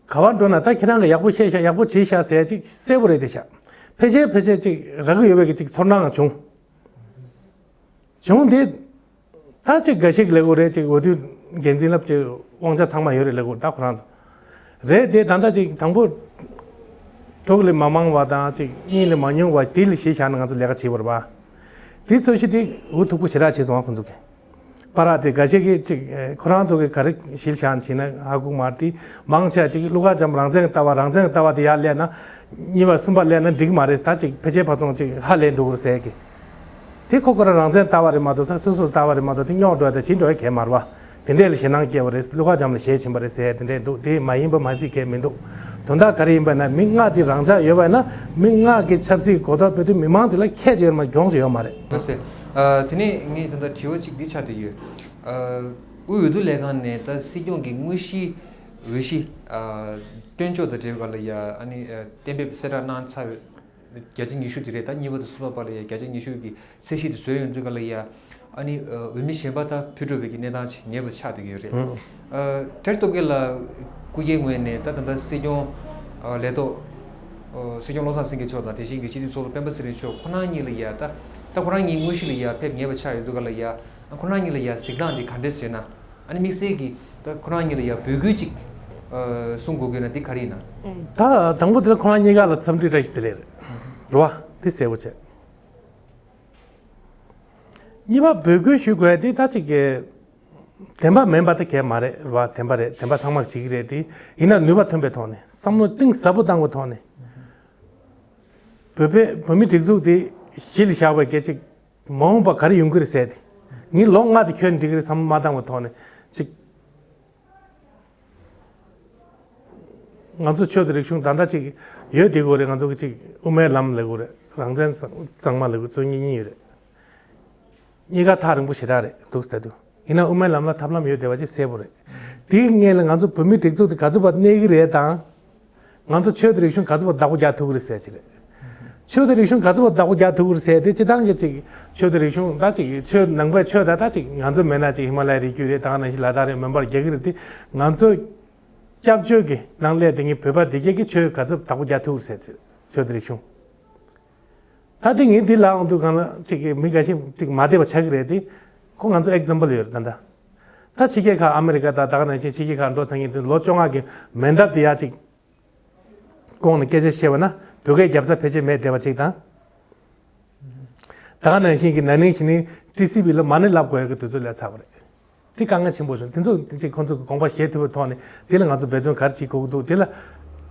ག་བར་འགྲོ་ན་ད་ཁྱེད་རང་གི་ཡག་པོ་བཤད་ཤག་ཡག་པོ་བྱས་ཤག་ཟེར་ཡ་ཅིག་གསལ་པོ་རེད་དེ་ཤག་ཕལ་ཆེར་ཕལ་ཆེར་ཅིག་རག་གི་ཡོད་པའི་གི་ཅིག་ཚོར་སྣང་བྱུང་། བྱུང་དེ། ད་ཅིག་འགའ་ཞིག་ལབ་དགོས་རེད། ཅིག་འོས་བསྡུ་འགན་འཛིན་ལབ་ཅིག་དབང་ཆ་ཚང་མ་ཡོད་རེད་ལབ་དགོས་རེད། ད་ཁོ་རང་ཚོ་རེད་དེ། ད་ལྟ་ཅིག་དང་པོ་དྲུག་ལས་མ་མང་བ་དང་ཅིག་གཉིས་ལས་མ་ཉུང་བ་དེ་ལ་གཞི་བཞག་ནས་ང་ཚོ་ལས་ཀ་བྱེད་པ་རེད་པ། དེ་ཚོ་ཞིག་དེ་འུ་ཐུག་པོ་ཞེ་དྲག་བྱས་སོང་བ། ཁོ་ཚོ་གི་པར་དེ་འགའ་ཞིག་གིས་ཅིག་ཁོ་རང་ཚོ་གི་ག་རེ་གཞི་བཞག་ནས་བྱས་ན་ཧ་གོ་མ་རེད། དེ་མང་ཆེ་ཅིག་ཀླུ་མཁར་བྱམས་རང་བཙན་གྱི་ལྟ་བ། རང་བཙན་གྱི་ལྟ་བ་དེ་ཡར་སླེབས་ན། གཉིས་པ་གསུམ་པ་སླེབས་ན་འགྲིག་མ་རེད། ད་ཅིག་ཕལ་ཆེར་ཕར་ཚུར་ཅིག་ཧ་ལས་འགྲོ་གི་རེད་ཟེར་གི། དེ་ཁོ་ཁོ་རང་རང་བཙན་ལྟ་བ་རེད་མ་གཏོགས། ད་སོ་སོའི་ལྟ་བ་རེད་མ་གཏོགས། དེ་རྙོག་འགྲོ་ཡ་དང་ཇི་འགྲོ་ཡ་གང་ཡང་མ་རེད་ དེ་འདྲས་ལ་ཞེད་སྣང་སྐྱེ་བ་རེད། ཀླུ་མཁར་བྱམས་ལ་ཞེད་ཕྱིན་པ་རེད་ཟེར་དེ་འདྲས་འདུག་དེ་མ་ཡིན་པ་མ་གཟིགས་མཁན་མི་འདུག་དོན་དག་ག་རེ་ཡིན་པ་ན། མི་ལྔ་དེ་རང་འཇགས་ཡོད་པ་ན། མི་ལྔ་གི་ཆབ་སྲིད་གོ་རྟོགས་སྤེལ་དུས་མི་མང་དེ་ལ་ཁྱད་ཆོས་མ་གྱོང་ཆེ་ཡོད་མ་རེད། ལགས་སེ། ཨ། དེ་ནས་ངས་ད་ལྟ་དྲི་བ་གཅིག་འདི་ཆགས་བསྡད་ཡོད། ཨ། དབུས་འོས་བསྡུ་ལས་ཁང་ནས་ད་སྲིད་སྐྱོང་གི་དངོས་གཞིའི་འོས་གཞི། ཨ། སྟོན་ཕྱོགས་དང་འབྲེལ་བ་ལ་ཡ། ཨ་ནི། ཨ། གཏན་འབེབས་གསལ་བསྒྲགས་གནང་ཚར་བའི་བརྒྱ་ཆ་ཉི་ཤུ་དེ་རེད། ད་གཉིས་པ་དང་གསུམ་པ་བར་ལ་ཡ་བརྒྱ་ཆ་ཉི་ཤུ་གི་ཚད་གཞི་དེ་བཟོས་ཡོང་དུས་ག་ལ་ཡ། ཨ་ནི། ཨ། འོས་མི་གཞན་པ་ད་ཕུད་འགྲོ་བའི་གི་གནས་སྟངས་ཅིག་ངེས་པ་ཆགས་བསྡད་ཀྱི་ཡོད་རེད། ཨ། བཀྲ་ཤིས་སྟོབས་རྒྱལ་ལགས་སྐུ་སྒེར་ངོས་ནས་ད་ད་ལྟ་སྲིད་སྐྱོང་། ཨ། ལས་ཐོག་ཨ། སྲིད་སྐྱོང་བློ་བཟང་སེང་གེ་མཆོག་དང་དེ་བཞིན་གྱི་སྤྱི་འཐུས་ཚོགས་གཙོ་སྤེན་པ་ཚེ་རིང་མཆོག་ཁོ་རང་གཉིས་ལ་ཡ། ད་ད་ཁོ་རང་གཉིས་དངོས་གཞི་ལ་ཡ་ཕེབས་ངེས་པ་ཆགས་ཡོད་དུས་ག་ལ་ཡ། ཁོ་རང་གཉིས་ལ་ཡ་གཟིགས་སྟངས་དེ་ག་འདྲས་བཟོས་ན། ཨ་ནི་དམིགས་བསལ་གྱིས་ད་ཁོ་རང་གཉིས་ལ་ཡ་འབོད་སྐུལ་ཅིག་ཨ། གསུང་དགོས་ཀྱི་ན་འདི་ག་རེ་ཡིན་ན། ད་དང་པོ་དེ་ལ་ཁོ་རང་གཉིས་ཀ་ལ་འཚམས་འདྲི་བཀྲ་ཤིས་བདེ་ལེགས་རེད། རེད་བ། དེ་གསལ་པོ་བྱས། གཉིས་པ་འབོད་སྐུལ་ཞུ་དགོས་དེ་ད་ཅིག་གི་བདེན་པ་མིན་པ་དེ་གས་མ་རེད། རེད་བ། བདེན་པ་རེད། བདེན་པ་ཚང་མ་བྱེད་ཀྱི་རེད། དེ་ཡིན་ན་ནུས་པ་ཐོན་པའི་ཐོག་ནས། བསམ་བློ་གཏིང་ཟབ་པོ་བཏང་བའི་ཐོག་ནས། བོད་པའི་བོད་མི་སྒྲིག་འཛུགས་དེ་གཞི་ལ་བཞག་པའི་སྐད་ཅིག་མ་འོངས་པ་ག་རེ་ཡོང་གི་རེད་ཟེར་ཏེ། ངས་ལོ་ལྔ་དེ་ཁྱོན་འགྲིག་གི་རེད་བསམ་མ་བཏང་བའི་ཐོག་ནས་ཅིག་ང་ཚོ་ཆོས་དང་རིག་གཞུང་ད་ལྟ་ཅིག་ཡོད་བསྡད་ཀྱི་ཡོད་རེད། ང་ཚོ་གི་ཅིག་དབུ་མའི་ལམ་ལབ་ཀྱི་ཡོད་རེད། རང་བཙན་གཙང་མ་ལབ་ཀྱི་ཡོད། གཙོ་གཉིས་གཉིས་ཡོད་རེད། གཉིས་ཀ་ཐག་རིང་པོ་ཞེ་དྲག་རེད་འདུག་ཟེར་དུས། ཡིན་ན་དབུ་མའི་ལམ་ལ་ཐབས་ལམ་ཡོད་བསྡད་པ་ཅིག་གསལ་པོ་རེད། དེའི་སྔོན་ལ་ང་ཚོ་བོད་མིའི་སྒྲིག་འཛུགས་དེ་ག་ཚོད་བར་གནས་ཀྱི་རེད་དང་། ང་ཚོ་ཆོས་དང་རིག་གཞུང་ག་ཚོད་བར་བདག་པོ་རྒྱག་ཐུབ་ཀྱི་རེད་ཟེར་གྱི་རེད། ཆོས་དང་རིག་གཞུང་ག་ཚོད་བར་བདག་པོ་རྒྱག་ཐུབ་ཀྱི་རེད་ཟེར་དེ། སྤྱིར་བཏང་གི་ཅིག་ཆོས་དང་རིག་གཞུང་ད་ཅིག་ཆོས་ནང་པའི་ཆོས་ད་ད་ཅིག་ང་ཚོ་མེད་ན་ཅིག་ཧི་མ་ལ་ཡའི་རི་རྒྱུད་རེད། ད་ག་ནང་བཞིན་ལ་དྭགས་རེད། མོན་པར་རྒྱག་གི་རེད་དེ། ང་ཚོ་སྐྱབས་བཅོལ་གྱི་ནང་སླེབས་དེ་ངས་བོད་པ་དེ་གྱད་ཀྱི་ཆོས་ག་ཚོད་བདག་པོ་རྒྱག་ཐུབ་ཀྱི་རེད་ཟེར་དེ། ཆོས་དང་རིག་གཞུང་། ད་དེ་ངས་འདི་ལ་འོང་དུས་གང་ལ་ཅིག་གི་མི་འགའ་ཤས་ཅིག་མ་བདེ་བ་ཆགས་ཀྱི་རེད་དེ། ཁོ་ང་ཚོ་ཨེག་ཛམ་པལ་ཡོད་རེད་ད་ལྟ། ད་ཕྱི་རྒྱལ་ཁག་ཨ་མི་རི་ཀ་དང་ད་ག་ནང་བཞིན་ཕྱི་རྒྱལ་ཁག་འགྲོ་ཚར་མཁན་དེ་ལོ་བཅོ་ལྔ་གི་མེ་འདབས་དེ་ཡ་ཅིག་གོང་ནས་སྐད་ཆ་བཤད་པ་ན་བོད་སྐད་རྒྱབ་ས་ཕལ་ཆེར་མེད་བསྡད་པ་ཅིག་དང་། ད་ག་ནང་བཞིན་གྱི་ན་ནིང་གཞེས་ནིང་ཊི་སི་ཝི་ལ་མ་ཎི་བསླབ་དགོས་ཡག་གི་དུས་ཚོད་སླེབས་ཚར་བ་རེད། དེ་དཀའ་ངལ་ཆེན་པོ་བྱུང་། དེ་ཚོ་དེ་ཅིག་ཁོང་ཚོ་གི་དགོངས་པ་བཞེས་ཐུབ་པའི་ཐོག་ནས་དེ་ལ་ང་ཚོ་འབད་བརྩོན་ག་རེ་བྱེད་དགོས་ཀྱི་འདུག་དེ་ལ་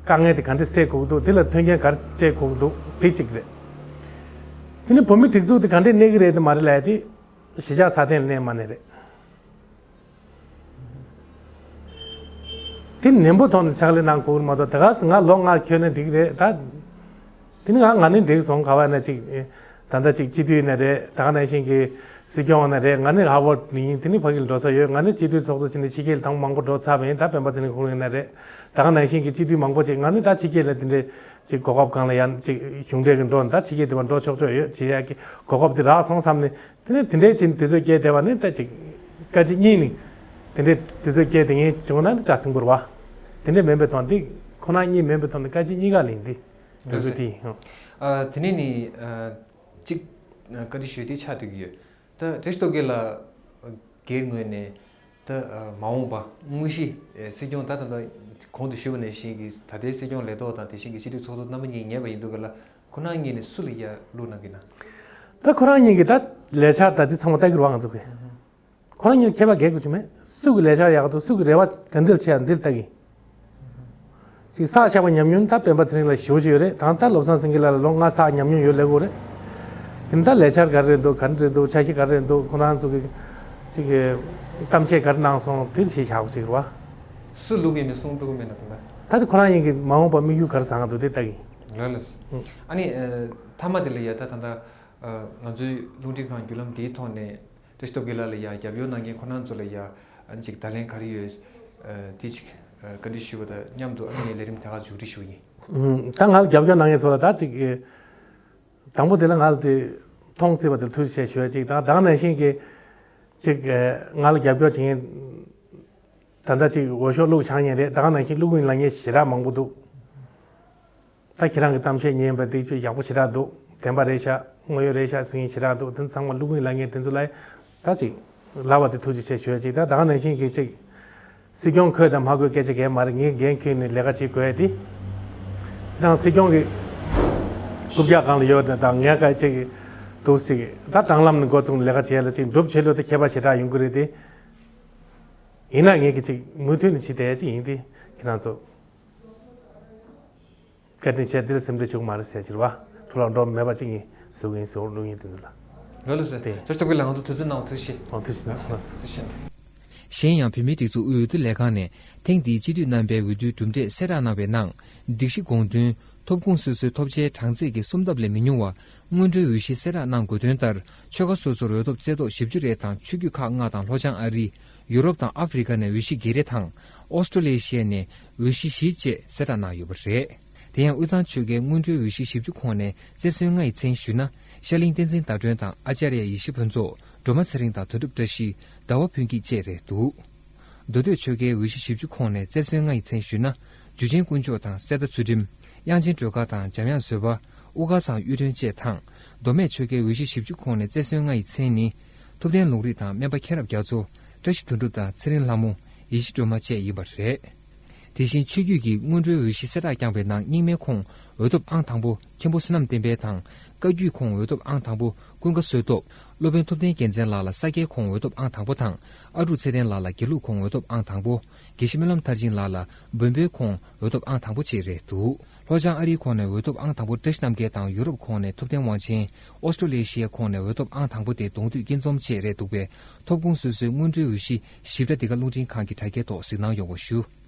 དཀའ་ངལ་དེ་ག་འདྲས་སེལ་དགོས་ཀྱི་འདུག་དེ་ལ་མཐུན་རྐྱེན་ག་རེ་སྤྲད་དགོས་ཀྱི་འདུག་དེ་གཅིག་རེད། དེ་ནི་བོད་མི་སྒྲིག་འཛུགས་དེ་ག་འདྲས་གནས་ཀྱི་རེད་དེ་མ་རེད་ལབ་ཡ་དེ། གཞིས་ཆགས་སྲ་བརྟན་ལ་གནས་མ་གནས་རེད། དེ་ནན་པོ་ཐོག་ནས་ཕྱག་ལས་གནང་དགོས་ཀྱི་མ་གཏོགས། དེ་ག་སེ་ང་ལོ་ལྔ་འཁྱོལ་ན་འགྲིག་རེད་ད། དེ་ནི་ང་ང་ནི་འགྲིག་སོང་། ག་བ་ན་ཅིག་ད་ལྟ་ཅིག་སྤྱི་འཐུས་ཡིན་ན་རེད། ད་ག་ནང་བཞིན་གྱི་སྲིད་སྐྱོང་ཡིན་ན་རེད། ང་ནི་ཧར་ཝརཌ་ནས་ཡིན། དེ་ནི་ཕ་གི་ལ་འགྲོ་ས་ཡོད། ང་ནི་སྤྱི་འཐུས་ཚོགས་གཙོ་བྱས་ནས་ཕྱི་རྒྱལ་ལ་ཐེངས་མང་པོ་འགྲོ་ཚར་བ་ཡིན། ད་སྤེན་པ་ཚེ་རིང་ཁོང་ཡིན་ན་རེད། ད་ག་ནང་བཞིན་གྱི་སྤྱི་འཐུས་མང་པོ་ཅིག་ང་ནི་ད་ཕྱི་རྒྱལ་ལ་དེ་འདྲའི་ཅིག་གོ་སྐབས་སྒང་ལ་ཡང་ཅིག་གཞུང་འབྲེལ་གྱི་འགྲོ་ན་ད་ཕྱི་རྒྱལ་དེ་བ་འགྲོ་ཆོག་ཆོག་ཡོད། བྱེད་ཡག་གི་གོ་སྐབས་དེ་རག་སོང་བསམ་ནས། དེ་ནས་དེ་འདྲའི་ཅིག་དུས་ཚོད་བསྐྱལ་བསྡད་པ་ནི་ད་ཅིག་སྐད་ཅིག་གཉིས་ནི་དེ་འདྲའི་དུས་ཚོད་བསྐྱལ་བསྡད་མཁན་བྱུང་ན་ནི་ཅག་ཚིང་པོ་རེད་བ། དེ་འདྲ་མིན་པའི་ཐོག་འདི་ཁོ་ན་གཉིས་མིན་པའི་ཐོག་ནས་སྐད་ཅིག་གཉིས་ཀ་ལེན་ཏེ་འགྲོ་རྒྱུ་དེ་ཡིན། ཨ། དེ་ནས་ནི། ཨ། གཅིག་ཨ། བཀའ་འདྲི་ཞུ་དེ་ཆགས་བསྡད་ཀྱི་ཡོད། ད་བཀྲ་ཤིས་སྟོབས་རྒྱལ་ལགས་སྒེར་ངོས་ནས་ད། ཨ། མ་འོངས་པ་དངོས་གཞི། ཨ། སྲིད་སྐྱོང་ད་ད་ལྟ་གོང་དུ་ཞུས་པ་ནང་བཞིན་གྱི་ད་ལྟའི་སྲིད་སྐྱོང་ལས་ཐོག་དང་དེ་བཞིན་གྱི་སྤྱི་འཐུས་ཚོགས་གཙོ་རྣམ་པ་གཉིས་ངེས་པ་ཡིན་དུས་ག་ལ། ཁོ་རང་གཉིས་ནས་སུ་ལ་ཡར་བླུགས་གནང་གི་ན། ད་ཁོ་རང་གཉིས་ཀྱིས་ད་ལས་འཆར་ད་དེ་ཚང་མ་ལྟ་གི་རེད་བ། ང་ཚོ་གིས་ཁོ་རང་གཉིས་ལ་ཁྱད་པར་གང་ཡང་ཡོད་ཀྱི་མེད། སུ་གི་ལས་འཆར་ཡག་འདུག་སུ་གི་རེ་བ་ག་འདྲ་ཆེ་ཡང་འདི་ལ་ལྟ་གི། ཅིག་བསགས་བཞག་པའི་ཉམས་མྱོང་ད་སྤེན་པ་ཚེ་རིང་ལ་ཞེ་པོ་ཅིག་ཡོད་རེད། ད་ལྟ་བློ་བཟང་སེང་གེ་ལགས་ལ་ལོ་ལྔ་བསགས་ཉམས་མྱོང་ཡོད་ལབ་དགོས་རེད། ཡིན་ད་ལས་འཆར་ག་རེ་རེད་འདུག་ག་འདྲ་རེད་འདུག་འཆར་གཞི་ག་རེ་རེད་འདུག་ཁོ་རང་ཚོ་གི་ཅིག་གི་གཏམ་བཤད་ག་རེ་གནང་སོང་དེ་ལ་ཞིབ་བཞག་པ་ཅིག་རེད་བ། སུ་བླུགས་ཡོད་མེད་གསུང་ཐུབ་ཀྱི་མེད་ན་དང་། ད་དེ་ཁོ་རང་གཉིས་ཀྱི་མ་འོངས་པ་དམིགས་ཡུལ་ག་རེ་བཟང་འདུག་དེ་ལྟ་གི། ལགས་ལགས། ཨ་ནི། ཨ། མཐའ་མ་དེ་ལ་ཡ་ད་ད་ལྟ། ཨ། ང་ཚོའི་རླུང་འཕྲིན་ཁང་བརྒྱུད་ལམ་འདིའི་ཐོག་ནས་བཀྲ་ཤིས་སྟོབས་རྒྱལ་ལགས་ལ་ཡ་རྒྱབ་སྐྱོར་གནང་མཁན་ཁོ་རང་ཚོ་ལ་ཡ་ཨ་ནི་ཅིག་བརྡ་ལན་ག་རེ་ཡོད། ཨ། དེ་ཅིག་ཨ། བཀའ་འདྲི་ཞུས་པ་དང་མཉམ་དུ་ཨ་ནི་ངའི་ལས་རིམ་དེ་ག་མཇུག་སྒྲིལ་ཞུ་གི་ཡིན། ཨུམ། ད་ང་ལ་རྒྱབ་སྐྱོར་གནང་མཁན་ཚོ་ལ་ད་ཅིག་དང་པོ་དེ་ལ་ང་ལ་དེ་མཐོང་བརྩིས་པ་དེ་ལ་ཐུགས་རྗེ་ཆེ་ཞུ་ཡ་ཅིག་དང་། ད་ག་ནང་བཞིན་གྱི་ཅིག་ཨ། ང་ལ་རྒྱབ་སྐྱོར་བྱེད་མཁན། ད་ལྟ་ཅིག་འོས་ཤོག་བླུགས་བཞག་མཁན་རེད། ད་ག་ནང་བཞིན་བླུག་གི་ཡིན་ལབ་མཁན་ཞེ་དྲག་མང་པོ་འདུག་ད་ཁྱེད་རང་གི་གཏམ་བཤད་ཉན་པ་དེ་ཅིག་ཡག་པོ་ཞེ་དྲག་འདུག་བདེན་པ་རེད་ཤག་དངོས་ཡོད་རེད་ཤག་ཟེར་མཁན་ཞེ་དྲག་འདུག་དེ་ཚང་མ་བླུག་གི་ཡིན་ལབ་མཁན་དེ་ཚོ་ལ་ད་ཅིག་ལབ་པ་དེ་ཐུགས་རྗེ་ཆེ་ཞུ་ཡ་ཅིག་ད་ད་ག་ནང་བཞིན་གྱི་ཅིག་སྲིད་སྐྱོང་འཁོད་དང་མ་འཁོད་སྐད་ཆ་གང་ཡང་མ་རེད། ངས་འགན་འཁྱེར་ནས་ལས་ཀ་བྱེད་དགོས་ཡ་དེ། སྤྱིར་བཏང་སྲིད་སྐྱོང་གི་རྐུབ་བཀྱག་སྒང་ལ་ཡོད་དང་ངས་ཀ་ཅིག་འདུག་ཅིག་ད་དྲང་ལམ་ནས་འགོ་བཙུགས་ནས་ལས་ཀ་བྱེད་ཡ་ལ་ཅིག་འགྲུབ་བྱེད་ལོ་དེ་ཁྱད་པར་ཞེ་དྲག་ཡོང་གི་རེད་དེ། ཡིན་ན་ངས་ཀྱི་ཅིག་མུ་མཐུད་ནས་བྱེད་བསྡད་ཡ་ཅིག་ཡིན་དེ། ཁྱེད་རང་ཚོ་བཀའ་དྲིན་ཆེ། འདི་ལ་སེམས་ཁྲལ་བྱེད་དགོས་མ་རེད་ཟེར་གྱི་རེད་བ། འཕྲོ་བརླག་འགྲོ་མེད་པ་ཅིག་ངས་བཟོ་གི་ཡིན་ཟེར་བ་བླུག་ཡིན་དེ་ཚོ་ལ། ལགས་ལགས་སེ། དེ་བཀྲ་ཤིས་སྟོབས་རྒྱལ་ལགས་ང་ཚོ་དུས་ཚོད་གནང་བ་ཐུགས་རྗེ་ཆེ། ཨོ་ཐུགས་རྗེ་ཆེ། ཐུགས་རྗེ་ཆེ། གཞན་ཡང་བོད་མིའི་སྒྲིག་འཛུགས་དབུས་འོས་བསྡུ་ལས་ཁང་ནས་ཐེངས་འདིའི་སྤྱི་འཐུས་རྣམ་པའི་འོས་བསྡུའི་གྲུབ་འབྲས་གསལ་བསྒྲགས་གནང་བའི་ནང་། སྒྲིག་གཞི་དགོངས་དོན། ཐོབ་ཁུངས་སོ་སོའི་ཐོབ་ཆའི་གྲངས་ཚད་ཀྱི་སུམ་ལྡབ་ལས་མི་ཉུང་བ་སྔོན་འགྲོའི་འོས་གཞི་གསལ་བསྒྲགས་གནང་དགོས་དོན་ལྟར། ཆོལ་ཁ་སོ་སོར་འོས་ཐོབ་རྩེ་ཐོག་བཞི་བཅུ་རེ་དང་ཆོས་བརྒྱུད་ཁག་ལྔ་དང་ལྷོ་བྱང་ཨ་རི། ཡུ་རོབ་དང་ཨ་ཧྥེ་རི་ཁ་ནས་འོས་གཞི་བརྒྱད་རེ་དང་། ཨོ་སི་ཀྲོ་ལེ་ཤི་ཡ་ནས་འོས་གཞི་བཞི་བཅས་གསལ་བསྒྲགས་གནང་ཡོད་པ་རེད། དེ་ཡང་དབུས་གཙང་ཆོལ་ཁའི་སྔོན་འགྲོའི་འོས་གཞི་བཞི་བཅུ་ཁོངས་ནས་རྩེར་སོན་ལྔ་ཡི་མཚན་ཞུས་ན། ཤར་གླིང་བསྟན་འཛིན་ཟླ་སྒྲོན་དང་ཨ་ཅཱརྱ་ཡེ་ཤེས་ཕུན་ཚོགས། སྒྲོལ་མ་ཚེ་རིང་དང་དོན་གྲུབ་བཀྲ་ཤིས། ཟླ་བ་ཕུན་སྐྱིད་བཅས་རེད་འདུག་མདོ་སྟོད་ཆོལ་ཁའི་འོས་གཞི་བཞི་བཅུ་ཁོངས་ནས་རྩེར་སོན་ལྔ་ཡི་མཚན་ཞུས་ན། འཇུ་ཆེན་དཀོན་མཆོག་དང་གསེར་རྟ་ཚུལ་ཁྲིམས། དབྱངས་ཅན་སྒྲོལ་དཀར་དང་འཇམ་དབྱངས་བཟོད་པ། དབུ་དཀར་ཚང་གཡུ་སྒྲོན་བཅས་དང་། མདོ་སྨད་ཆོལ་ཁའི་འོས་གཞི་བཞི་བཅུ་ཁོངས་ནས་རྩེར་སོན་ལྔ་ཡི་མཚན་ནི། ཐུབ་བསྟན་ལུང་རིགས་དང་སྨན་པ་མཁྱེན་རབ་རྒྱ་མཚོ། བཀྲ་ཤིས་དོན་གྲུབ་དང་ཚེ་རིང་ལྷ་མོ། ཡེ་ཤེས་སྒྲོལ་མ་བཅས་ཡིན་པ་རེད། དེ་བཞིན་ཆོས་བརྒྱུད་ཀྱི་སྔོན་འགྲོའི་འོས་གཞི་གསལ་བསྒྲགས་བསྐྱངས་པའི་ནང་རྙིང་མའི་ཁོངས་འོས་ཐོབ་ཨང་དང་པོ་མཁན་པོ་བསོད་ནམས་བསྟན་འཕེལ་དང་། བཀའ་བརྒྱུད་ཁོངས་འོས་ཐོབ་ཨང་དང་པོ་ཀུན་དགའ་བསོད་སྟོབས། སློབ་དཔོན་ཐུབ་བསྟན་རྒྱལ་མཚན་ལགས་ལ་ས་སྐྱའི་ཁོངས་འོས་ཐོབ་ཨང་དང་པོ་དང་། ཨ་འབྲུག་ཚེ་བརྟན་ལགས་ལ་དགེ་ལུགས་ཁོངས་འོས་ཐོབ་ཨང་དང་པོ། དགེ་བཤེས་སྨོན་ལམ་མཐར་ཕྱིན་ལགས་ལ་བོན་པོའི་ཁོངས་འོས་ཐོབ་ཨང་དང་པོ་བཅས་རེད་འདུག་ལྷོ་བྱང་ཨ་རིའི་ཁོངས་ནས་འོས་ཐོབ་ཨང་དང་པོ་བཀྲ་ཤིས་རྣམ་རྒྱལ་དང་ཡུ་རོབ་ཁོངས་ནས་ཐུབ་བསྟན་དབང་ཆེན། ཨོ་སི་ཀྲོ་ལེ་ཤི་ཡའི་ཁོངས་ནས་འོས་ཐོབ་ཨང་དང་པོ་དེ་གདོང་དུས་སྐྱིད་འཛོམས་བཅས་རེད་འདུག་པས། ཐོབ་ཁུངས་སོ་སོའི་སྔོན་འགྲོའི་འོས་གཞི་ཞིབ་ཕྲ་འདི་ག་རླུང་འཕྲིན་ཁང་གི་དྲ་རྒྱའི་ཐོག་གཟིགས་གནང་ཡོང་བ་ཞུ།